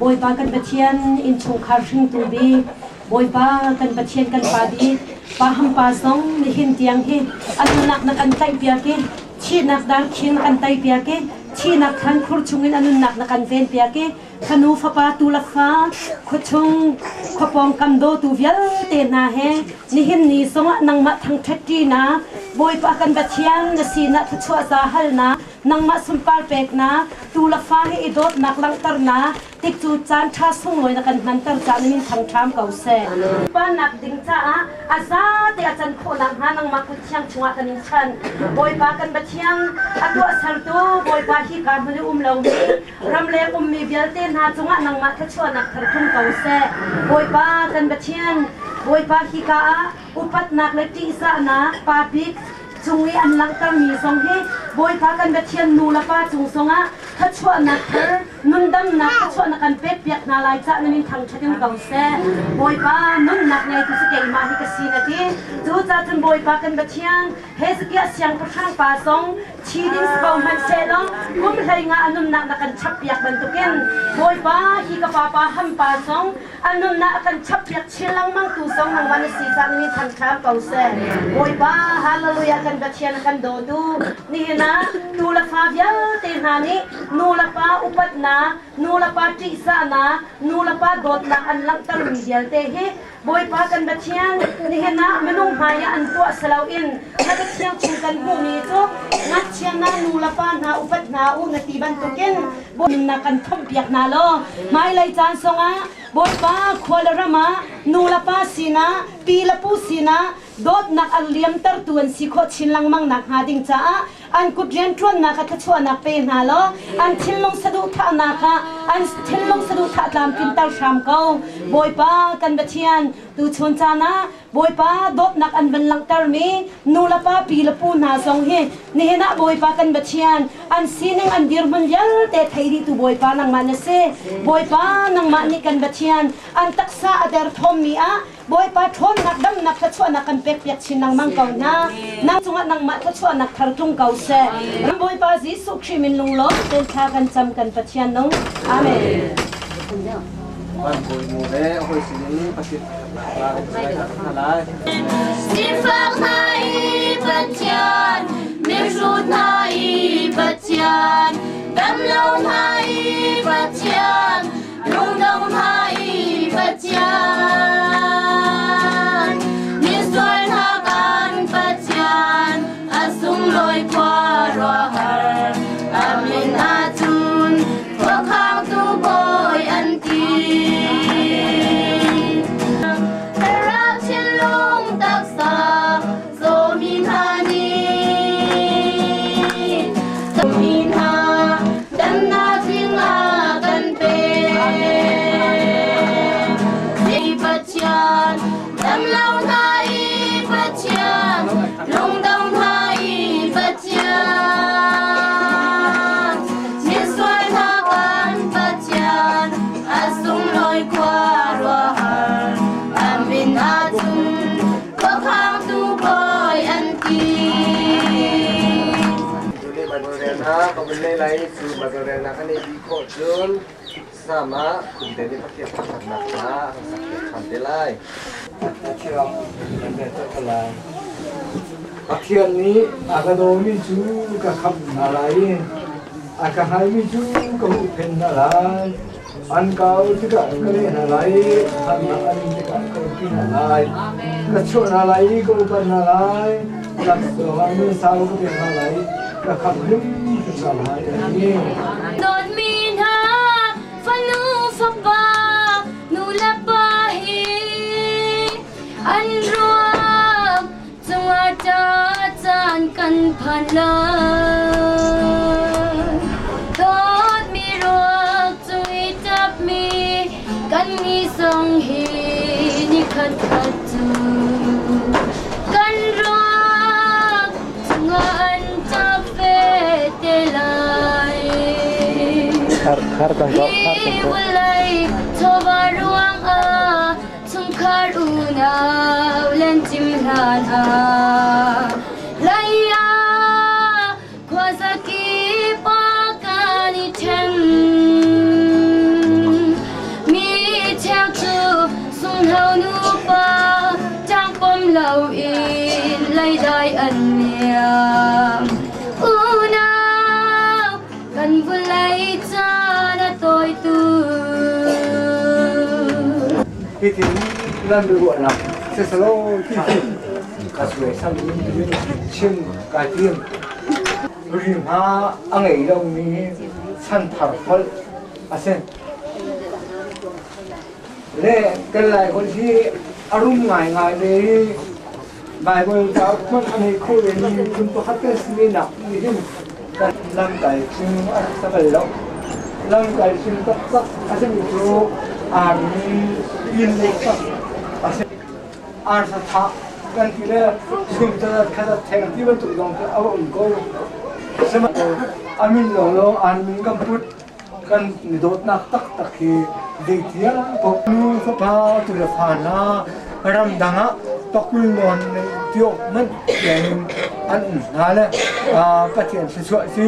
Speaker 13: Bawipa kan Pathian innchungkhar hringtu bik Bawipa kan Pathian kan Pa bik Pa Ham Pa zong nihin tiang hi a nunnak na kan tlaihpiak i thihnak darkhin na kan teipiak i thihnak thlankhur chungin a nunnak na kan venpiak i fanu fapa tu le fa khuachung khuapawng kam dawtu vialte hna he nihin ni zongah nangmah thangṭhat ṭinak Bawipa kan Pathian na sinah thluachuah za halnak nangmah sunpar peknak tu le fa he i dawtnak langhternak Tikcu caan ṭha sunglawi na kan hmanter caah na min thangṭham ko seh. Pannak ding caah a zate a can khawh nakhnga nangmah kut thiang chungah kan in chanh. Bawipa kan Pathian, a tuahsertu Bawipa hika hmun i um lomi ramleng ummi vialte hna cungah nangmah thluachuahnak thar tlung ko seh. Bawipa kan Pathian, Bawipa hika ah upatnak le ṭihzahnak pa bik cung i an langhtermi zong hi Bawipa kan Pathian nu le pa cung zongah thluachuahnak thar nundamnak thluachuahnak kan pekpiak hna lai cah na min thangṭhat in ko seh. Bawipa nunnak ngeitu cu keimah hi ka si na ti. Cucaah cun Bawipa kan Pathian Hezekiah siangpahrang pa zong thi ding si ko hmanh sehlaw kum 15 a nunnak na kan chappiak bantukin Bawipa hi ka papa Ham pa zong a nunnak a kan chappiak chin lengmang tu zong nangmah na si cah na min thangṭham ko seh. Bawipa hallelujah kan Pathian a kan dawtu nihin ah nu le fa vialte hna nih nu le pa upatnak nu le pa ṭihzahnak nu le pa dawtnak an langhtermi vialte hi Bawipa kan Pathian nihin ah minung hmai ah an tuah si loin na Pathian chung kan hmuhmi cu ngakchia hna nu le pa hna upat hna u na ti bantukin nunnak kan thomhpiak hna law hmailei caan zongah Bawipa khua le ram ah nu le pa sinah pi le pu sinah dawtnak an liamtertu an si khawh chin lengmang nak hnga ding caah an kut rianṭuannak ah thluachuahnak pe hna law an thinlung saduhthahnak ah an thinlung saduhthah tlamtlinter hram ko. Bawipa kan Pathian tuchun caan ah Bawipa dawtnak an van langhtermi nu le pa pi le pu hna zong hi nihin ah Bawipa kan Pathian an sining an dirhmun vialte thei dihtu Bawipa nangmah na si. Bawipa nangmah nih kan Pathian an taksa a derthawmmi ah Bawipa ṭhawnnak damnak thluachuahnak kan pekpiak chin lengmang ko hna. Nang cungah nangmah thluachuahnak thar tlung ko seh. Ram Bawipa Jesuh Khrih min lunglawm tein thla kan cam kan Pathian nung. Amen.
Speaker 6: Van bawi nu le hawi sinin Pathian hna lai.
Speaker 2: Sifak hna i Pathian, mihrut hna i Pathian, damlo hna i Pathian, lungdong hna i. Pathian, misual hna kan Pathian, a sunglawi khuaruahhar, a min ahcun khuakhangtu bawi an ti. Thlarau thinlung taksa zawmi hna nih mi hna damnak tling a kan pek. Hi Pathian, damlo hna i Pathian, lungdong hna i Pathian, misual hna kan Pathian, a sunglawi khuaruahhar, a min ahcun khuakhangtu bawi an ti.
Speaker 6: Cu Bible relnak ka vun nei lai cu Bible relnak kan ei dih khawh cun sama khumte nih Pathian thangṭhatnak hla a kan sak piak ṭhan te lai.
Speaker 14: Pathian kan bia tuah ko lai. Pathian nih a ka dawmi cu ka khamh hna lai i a ka hngalmi cu ka huhphenh hna lai. An ka auh tikah ka leh hna lai i harnak an in tikah ka umpi hna lai. Ka chuah hna lai i ka upat hna lai. Laksawng ah nunsau ka pek hna lai i ka khamh hrimhrim hna lai, a ti.
Speaker 2: Dawtmi hna, fanu fapa, nu le pa hi an ruak cungah caan kan phan lai. Dawtmi ruak cung i ṭapmi kan ni zong hi nikhat khat cu kan ruak cungah an ṭap ve te lai. Hi vawlei chawva ruangah chungkhar unau len cim hlan ah lai ah khuazakip ah kan i ṭhen. Mi cheu cu sunghno nupa ṭangpom loin leidai an liam. Unau kan vawlei caan a tawi tuk.
Speaker 14: Hitin nan ruahnak siselaw ti khi ka suaisam in chim kai tim. Rihma a ngei lomi chanthar holh a si. Le kan Laiholh hi a rum ngaingai ve i Baibal cauk hmanh a ngei kho vemi miphun pakhat kan si ve nak nih hin kan lamkal chung a rak sa bal lo. Lamkal chung taktak a simi cu armi inn taktak a si. Arsa thah kan ti le chum cadat khadat theng ti bantuk zong cu a um ko. Sihmanhsehlaw a min lawnglawng an min kan put kan i dawtnak taktak hi zeitia nu fapa tu le fa hna ramdang ah pakul nawn tiok manh tiangin an um hna le Pathian thluachuah si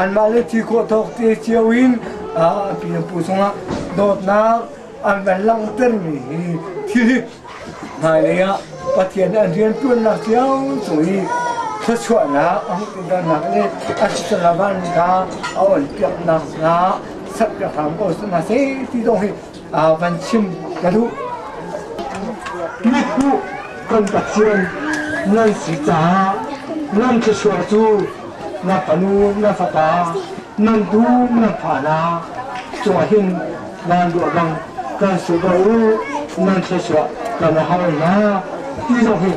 Speaker 14: anmah le thi khawh tawk te cio in pi le pu cungah dawtnak an van langhtermi hi thil hi hmailei ah Pathian an rianṭuannak cio cung i thluachuahnak a hmuhternak le a chitalavan kha a onpiaknak hna sakpiak hram ko hna seh ti zong hi van chim ka duh.
Speaker 15: Mitkuh kan Pathian nan si caah nan thluachuah cu na fanu na fapa nan dum nan fa hna cungah hin nan ruah bang kan su ko u nan thluachuah kan hal hna ti zong hi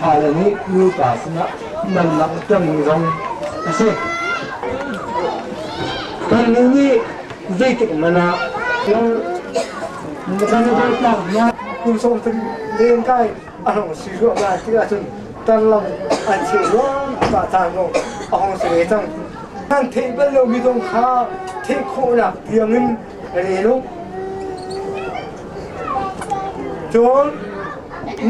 Speaker 15: fale nih nupa sinah nan langhtermi zong a si. Kannih nih zeitik hmanh ah kan i dawtnak hna kum 30 lengkai a hung si ruahmah ti ahcun tarlam an cheu ruangmah caan zong a hung si ve cang. Nan theih bal lomi zong kha theih khawhnak tiangin rel u. Cun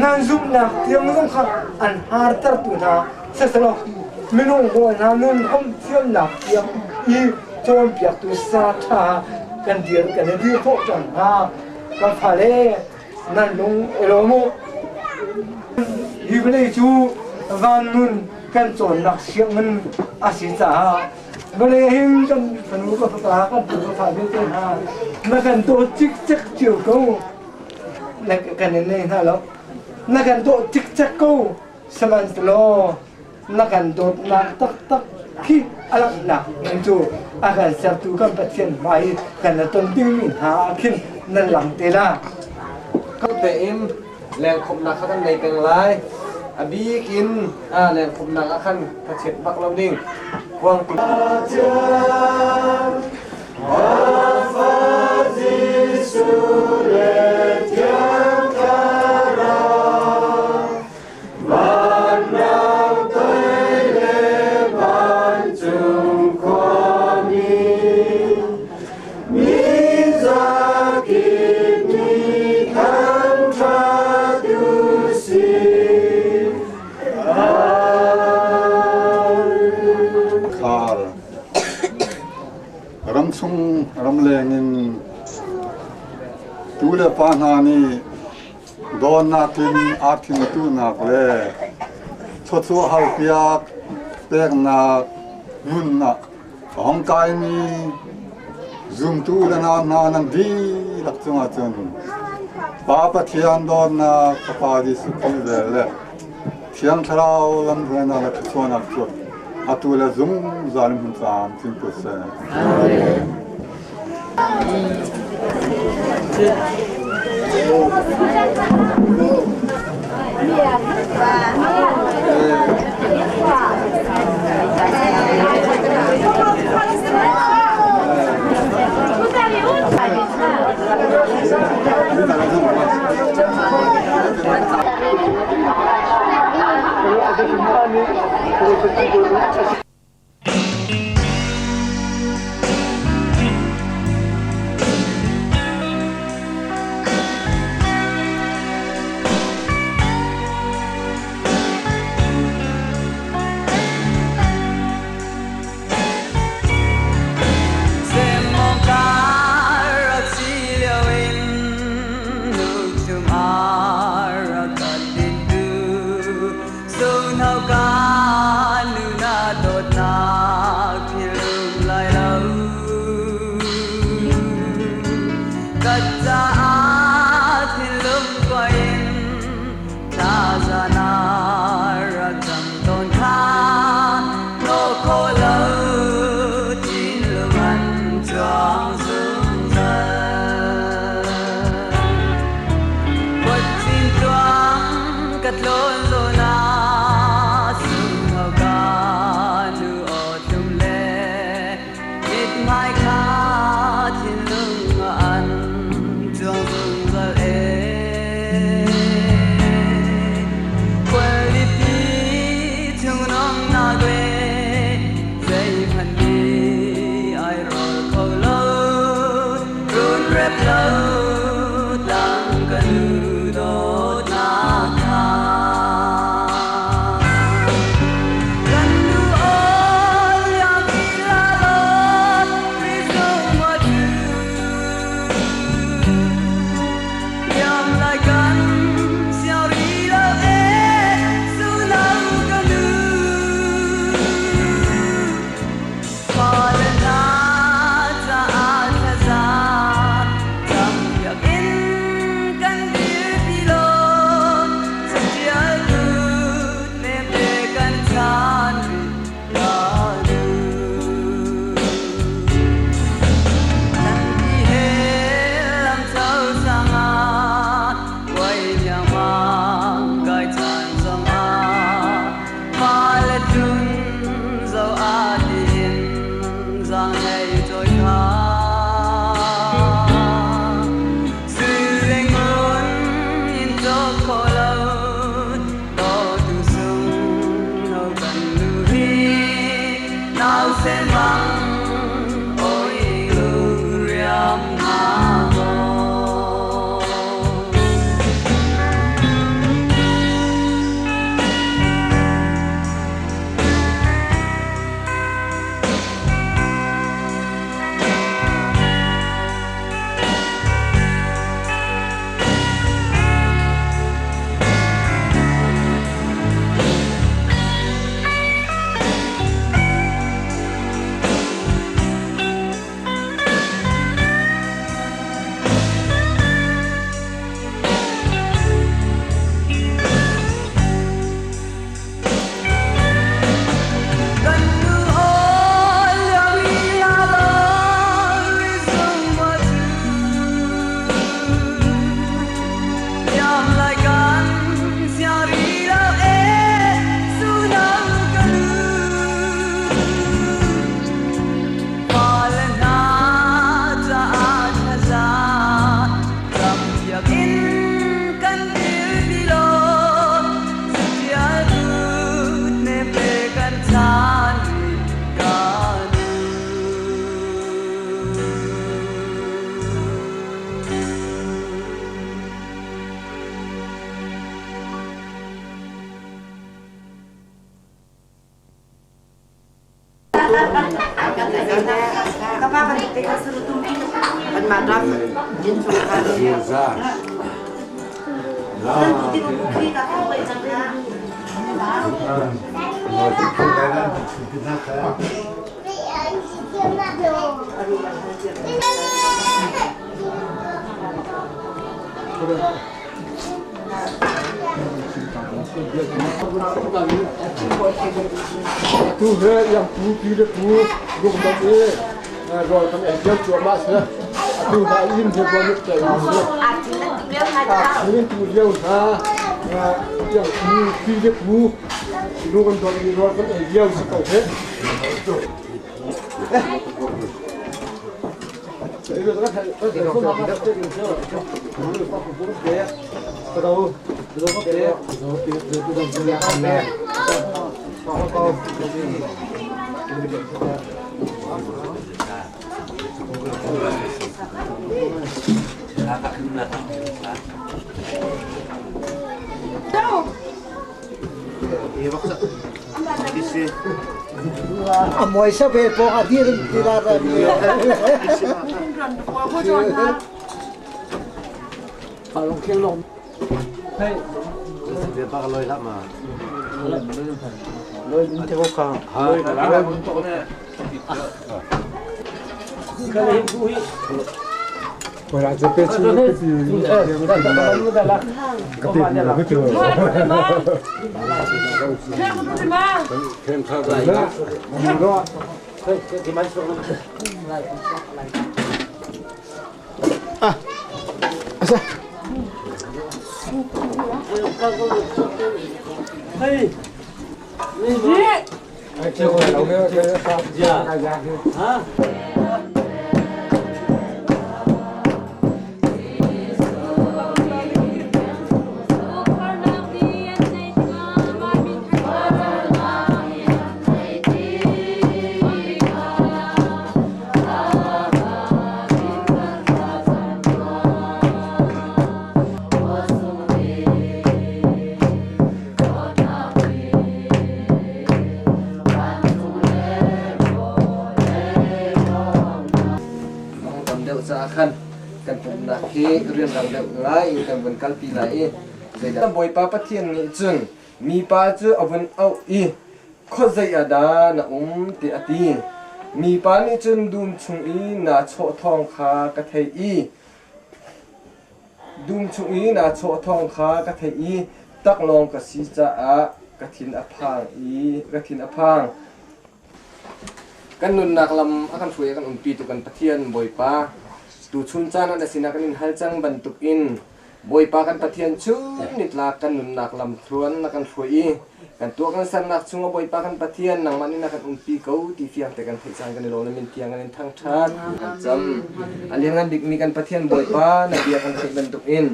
Speaker 15: nan zumhnak tiang zong kha an hartertu hna siselaw minung hawi hna nun hom thiamnak tiang i cawnpiaktu sa ṭha kan dir kan i dir khawh cang hna. Kan fale nan lung i lawm u. Hi vawlei cu van nun kan cawnnak sianginn a si caah vawlei hin kan fanu ka fapa kan tu ka fa vialte hna na kan dawt cikcek cio ko. na kan in nei hna lo. Na kan dawh cikcek ko. Sihmanhsehlaw na kan dawtnak taktak khi a langhnak ning cu a kan sertu kan Pathian hmai i kan i ton dingmi hna ah khin nan lang te la.
Speaker 6: Tein lengkhawmnak kha kan nei peng lai. A bik in lengkhawmnak ah khan thachiat bak lo ding. Kuang
Speaker 5: Khar ramchung ramleng in tu le pa hna nih Dawtnak in aa thimtunak le thluachuah halpiak peknak hmun ah a hung kaimi zumtu le nau hna nan dihlak cungah cun Pa Pathian dawtnak, Fapa Jesuh Khrih vel le Thiang Thlarau lamhruainak le thluachuahnak cu atu le zungzal in hmun caamcin ko seh. Amen.
Speaker 9: Tu he yang pu pi le pu lung dong i rawl kan ei lio cuahmah si. Atu hna inn he buan uk ta in si. A tu lio hna yang pu pi le pu lung an dong i rawl kan ei lio si ko he.
Speaker 14: A moi sa ve po a dir ti la ra mi.
Speaker 8: Palong kheng long. Hey.
Speaker 16: Ve ba loi la ma.
Speaker 8: Loi te ko ka.
Speaker 16: Ha.
Speaker 9: 我来这边去，个别个别
Speaker 14: 啊，阿三。
Speaker 8: 嘿，你，
Speaker 9: 哎，这个老哥，这个啥？
Speaker 8: 啊？
Speaker 6: Tam deuh caah khan kan pumhnak hi rianrang deuh ngai in kan vun kalpi lai i zeidah Bawipa Pathian nih cun mipa cu a vun auh i khuazei ah dah na um tiah a ti. Mipa nih cun dum chung i naa chawh thawng kha ka theih i dum chung i naa chawh thawng kha ka theih i taklawng ka si caah ka thin a phang i ka thin a phang. Kan nunnak lam a kan hruai a kan umpi tu kan Pathian Bawipa, tuchun caan ah na sinah kan in hal cang bantukin Bawipa kan Pathian chun nitlak kan nunnak lam thluan na kan hruai i kan tuah kan sernak chungah Bawipa kan Pathian nangmah nih na kan umpi ko ti fiang te kan theih caan kan i lawm na min tiang kan in thangṭhat kan cam. A lianngan bikmi kan Pathian Bawipa na bia kan theih bantukin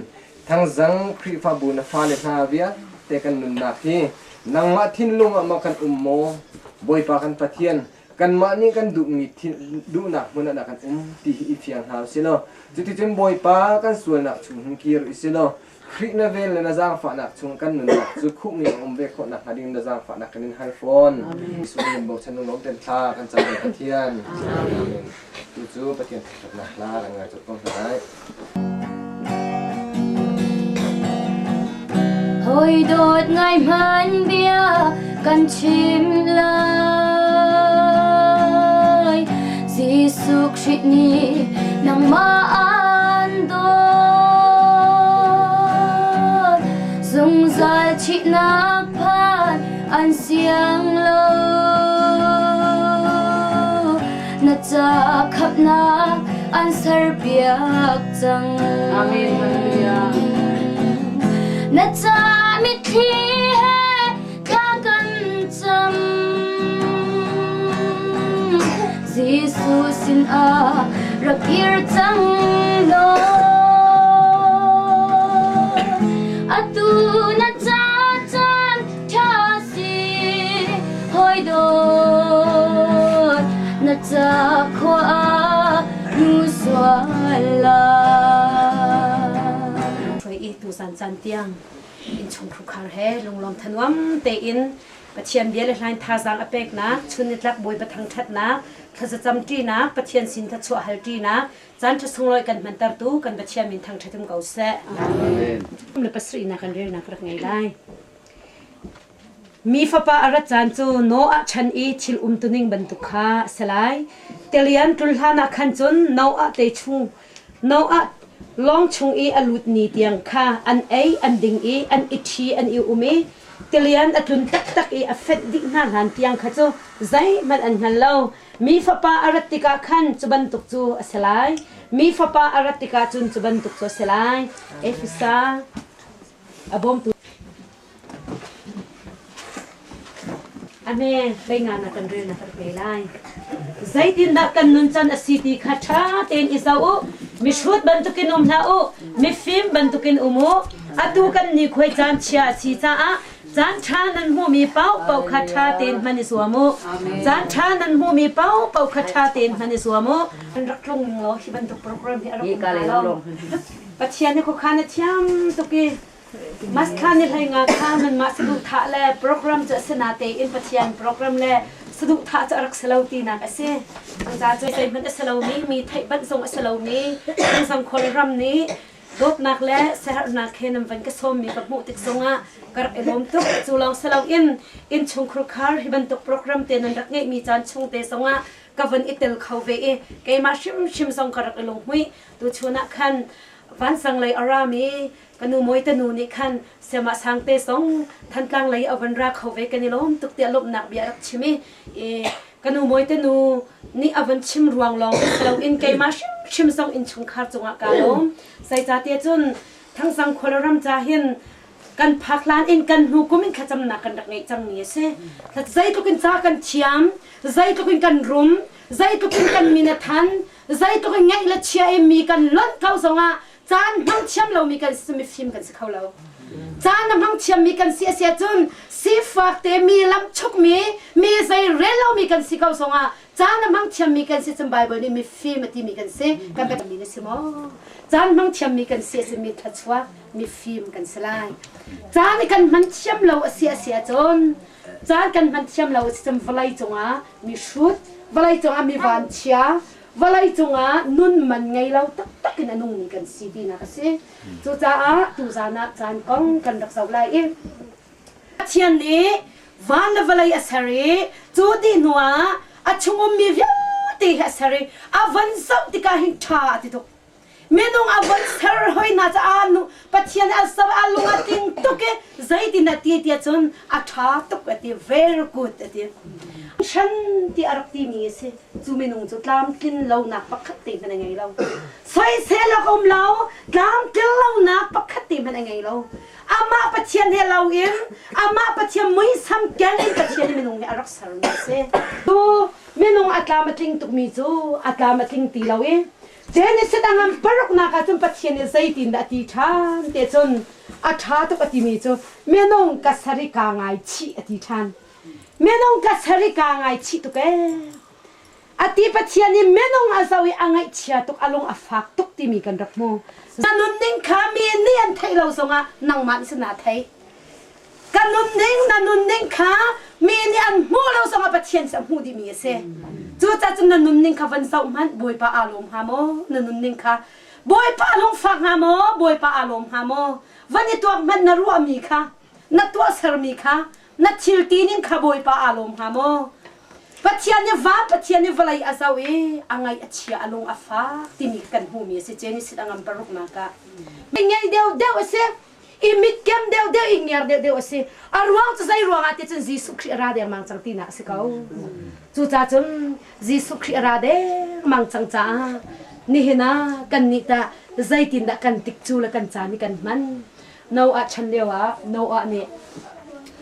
Speaker 6: thangzang Khrihfabu na fale hna vialte kan nunnak hi Nangmah thinlung ah maw kan um maw? Bawipa kan Pathian, kanmah nih kan duhmi duhnak hmun ah dah kan um ti hi i fiang hna usih law, cuticun Bawipa kan sualnak chung hin kir usih law, Khrih na vel le na zaangfahnak chung kan nunnak cu khuhmi a um ve khawh nakhnga ding na zaangfahnak kan in hal fawn. Jesuh min bochan lung ten thla kan cam Pathian. Amen. Tu cu Pathian thangṭhatnak hla kan ngai colh ko hna lai.
Speaker 2: Hawi dawt ngai hman bia kan chim lai. Jesuh Khrih nih nangmah an dawt. Zungzal thihnak phan an siang lo. Na ca khamhnak an serpiak cang.
Speaker 11: Amen. Hallelujah.
Speaker 2: Na ca mitthli he thla kan cam. Jesuh sin ah rak kir cang law. Atu na ca caan ṭha si hawi dawt na ca khua ah hnu sual lai.
Speaker 13: Hruai i tuzan caan tiang Innchungkhar he lunglawm thanuam tein Pathian bia le hlain thazaang a peknak, chun nitlak Bawipa thangṭhatnak, thlazacam ṭinak, Pathian sin thluachuah hal ṭinak, caan ṭha sunglawi kan hmantertu kan Pathian min thangṭhat um ko seh.
Speaker 16: Amen.
Speaker 13: Le pasarihnak kan relnak rak ngei lai. Mi fapa a rat caan cu Noah chan i thil umtuning bantuk kha a si lai. Tilian ṭul hlanah khan cun Noah te chung Noah lawng chung i a lut ni tiang kha an ei an ding i an i ṭhi an i um i tilian a tlun taktak i a fenh dih hna hlan tiang kha cu zeihmanh an hngal lo. Mi fapa a rat tikah khan cu bantuk cu a si lai. Mi fapa a rat tikah cun cu bantuk cu a si lai. Efesa a bawmtu Ame hleinga na kan rel na kan pe lai. Zeitindah kan nuncan a si ti kha ṭha tein i zoh u. Mihrut bantukin um hlah u. Mifim bantukin um u. Atu kan ni khuai caan chia a si caah caan ṭha nan hmuhmi paohpaoh kha ṭha tein hman i zuam u. Caan ṭha nan hmuhmi paohpaoh kha ṭha tein hman i zuam u. An rak tlung ning law hi bantuk program hi a rak um hnga lo. Pathian nih khuakhan a thiam tuk i Mas thla ni hlei nga kha nanmah saduhthah le program cu a si natein Pathian program le saduhthah cu a rak si lo tinak a si. Cucaah cu zeihmanh a si lomi, mi theih banh zong a si lomi, Thangzang khualram nih dawtnak le siaherhnak he nan van ka sawmmi ka hmuh tik zongah ka rak i lawm tuk. Cu lawng si loin innchungkhur khar hi bantuk program te nan rak ngeihmi caan chung te zongah ka van i tel kho ve i keimah hrimhrim zong ka rak i lunghmuih. Tuchun ah khan vansang lei a rami Ka nu mawi ta nu nih khan Siamah Sangte zong Thantlang lei a van ra kho ve kan i lawm tuk tiah lawmhnak bia a rak chim i ka nu mawi ta nu nih a van chim ruang lawng si loin keimah hrimhrim zong innchungkhar cungah kaa lawm. Zeicahtiah cun Thangzang khuaram ca hin kan phak hlan in kan hnu kum in thlacamnak kan rak ngeih cangmi a si. Zeitluk in ca kan thiam, zeitluk in kan rum, zeitluk in kan min a than, zeitluk in ngeih le chia i mi kan lonh ko zongah Caan hmang thiam lomi kan si mifim kan si kho lo. Caan a hmang thiammi kan si a si ahcun sifak te mi lamchukmi mi zei rel lomi kan si ko zongah caan a hmang thiammi kan si cun Bible nih mifim a timi kan si. Kan biakmi na si maw? Caan hmang thiammi kan si a si mi thluachuak mifim kan si lai. Caan i kan hman thiam lo a si a si ahcun caan kan hman thiam lo a si cun vawlei cungah mi hrut, vawlei cungah mi vanchia, vawlei cungah nun man ngei lo taktak in a nungmi kan si tinak a si. Cucaah tuzan ah caan kong kan rak zoh lai i Pathian nih van le vawlei a ser i cu dih hnuah a chung ummi vialte hi a ser i a van zoh tikah hin ṭha a ti tuk. Minung a von ser hoi hna caah nu Pathian a ser a lung a tling tuk i zeitin a ti tiah cun a ṭha tuk a ti very good a ti. Shan ti a rak timi a si. Cu minung cu tlamtlin lonak pakhat te hmanh a ngei lo. Soisel a um lo, tlamtlin lonak pakhat te hmanh a ngei lo. Amah Pathian he lo in amah Pathian muisam keng in Pathian minung hi a rak sermi a si. Cu minung a tlam a tling tukmi cu a tlam a tling ti lo i Genesis a ngan paruknak ah cun Pathian nih zeitindah a ti ṭhan te cun a ṭha tuk a timi cu minung ka sari kaa ngaichih a ti ṭhan. Minung ka sari kaa ngaichih tuk ee. A ti Pathian nih minung a zoh i a ngaihchia tuk a lung a fak tuk timi kan rak hmu. Na nunning kha mi nih an theih lo zongah nangmah nih cun naa theih. Ka nunning na nunning kha mi nih an hmuh lo zongah Pathian cu a hmuh dihmi a si. Cucaah cun na nunning kha van zoh hmanh Bawipa aa lawm hnga maw? Na nunning kha Bawipa lungfak hnga maw? Bawipa aa lawm hnga maw? Van i tuak hmanh na ruahmi kha, na tuahsermi kha, na thil tining kha Bawipa aa lawm hnga maw? Pathian nih va Pathian nih vawlei a zoh i a ngaih a chia a lung a fak timi kan hmuhmi a si. Genesis a ngam paruknak ah. Ngei deuh deuh a si. I mitkem deuh deuh i ngiar deuh deuh a si. A ruang cu zei ruangah ti cun Jesuh Khrih a ra dengmang cang tinak a si ko. Cucaah cun Jesuh Khrih a ra dengmang cang caah nihin ah kannih tah zeitindah kan tikcu le kan caan hi kan hman. Noah chan lio ah Noah nih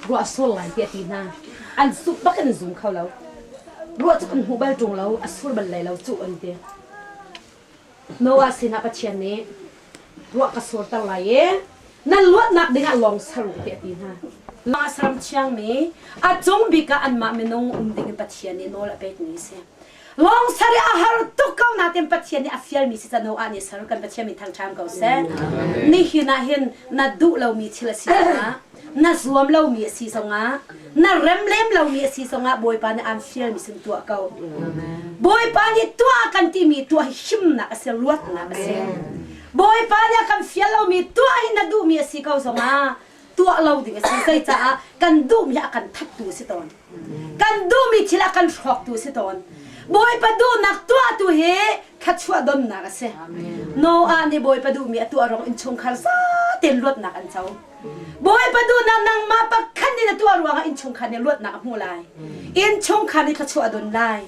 Speaker 13: ruah sur lai tiah a ti hna. An zumh bak in an zum kho lo. Ruah cu kan hmu bal ṭung lo, a sur bal lai lo cuh an ti. Noah sinah Pathian nih ruah ka surter lai i nan luatnak dingah lawng ser u tiah a ti hna. Lawng a saram thiangmi a cung bik ah anmah minung um ding in Pathian nih nawl a pekmi a si. Lawng ser i a har tuk ko nain Pathian nih a fialmi si cano ah nih ser kan Pathian min thangṭham ko seh. Nihin ah hin na duh lomi thil a si zongah, na zuam lomi a si zongah, na rem lem lomi a si zongah Bawipa nih aan fialmi sin tuah ko. Bawipa nih tuah kan timi tuah hi himnak a si, luatnak a si. Bawipa nih a kan fial lomi tuah hi na duhmi a si ko zongah tuah lo ding a si. Zeicaah kan duhmi a kan thattu a si tawn. Kan duhmi thil a kan hrawktu a si tawn. Bawipa duhnak tuahtu hi thluachuah donnak a si. Noah nih Bawipa duhmi a tuah ruang innchungkhar zatein luatnak an co. Bawipa duhnak nangmah pakhat nih na tuah ruangah innchungkhar nih luatnak a hmuh lai. Innchungkhar nih thluachuah a don lai.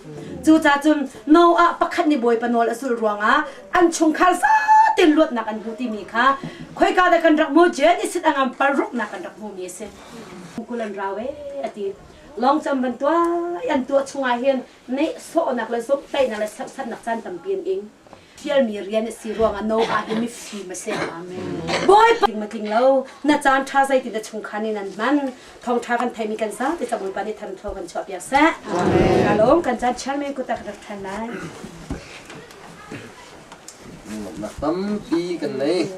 Speaker 13: Cucaah cun Noah pakhat nih Bawipa nawl a zulh ruangah an chungkhar zatein luatnak an hmu timi kha khoika dah kan rak hmu Genesis a ngam paruknak kan rak hmumi a si. Kul an rau e a ti. Lawngcam van tuah an tuah chungah hin nehsawhnak le zomhtaihnak le serhsatnak caan tampi an ing. Fialmi rian a si ruangah Noah hi mifim a si. Bawipa ma tling lo na caan ṭha zeitin na chungkhar nih nan hman thawngṭha kan theimi kan zate ca Bawipa nih than thaw kan chuah piak seh. Amen. Ka kan caan chairman kut ah ka rak ṭhan lai.
Speaker 6: Nak tampi kan nei.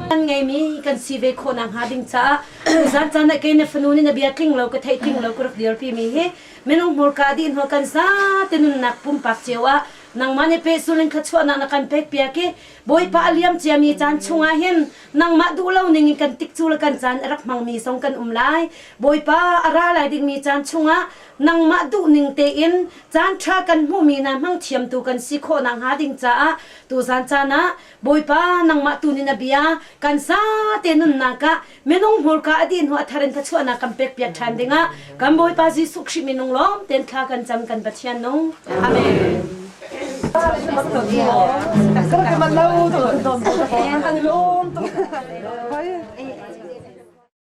Speaker 13: An ngeimi kan si ve khawh nakhnga ding caah tuzan caan ah kei na fanu nih na bia tling lo ka theih tling lo ka rak dirpi mi hi minung hmurka dih hnu kan zate nunnak pumpak cio ah nangmah nih pehzul in thluachuahnak na kan pek piak i Bawipa a liam ciami caan chungah hin nangmah duh lo ning in kan tikcu le kan caan a rak hmangmi zong kan um lai. Bawipa a ra lai dingmi caan chungah nangmah duh ning tein caan ṭha kan hmuhmi hna hmang thiamtu kan si khawh nakhnga ding caah tuzan caan ah Bawipa nangmah tu nih na bia kan zate nunnak ah minung hmurka a dih hnu a thar in thluachuahnak kan pek piak ṭhan dingah kan Bawipa Jesuh Khrih minung lawm tein thla kan cam kan Pathian nung. Amen.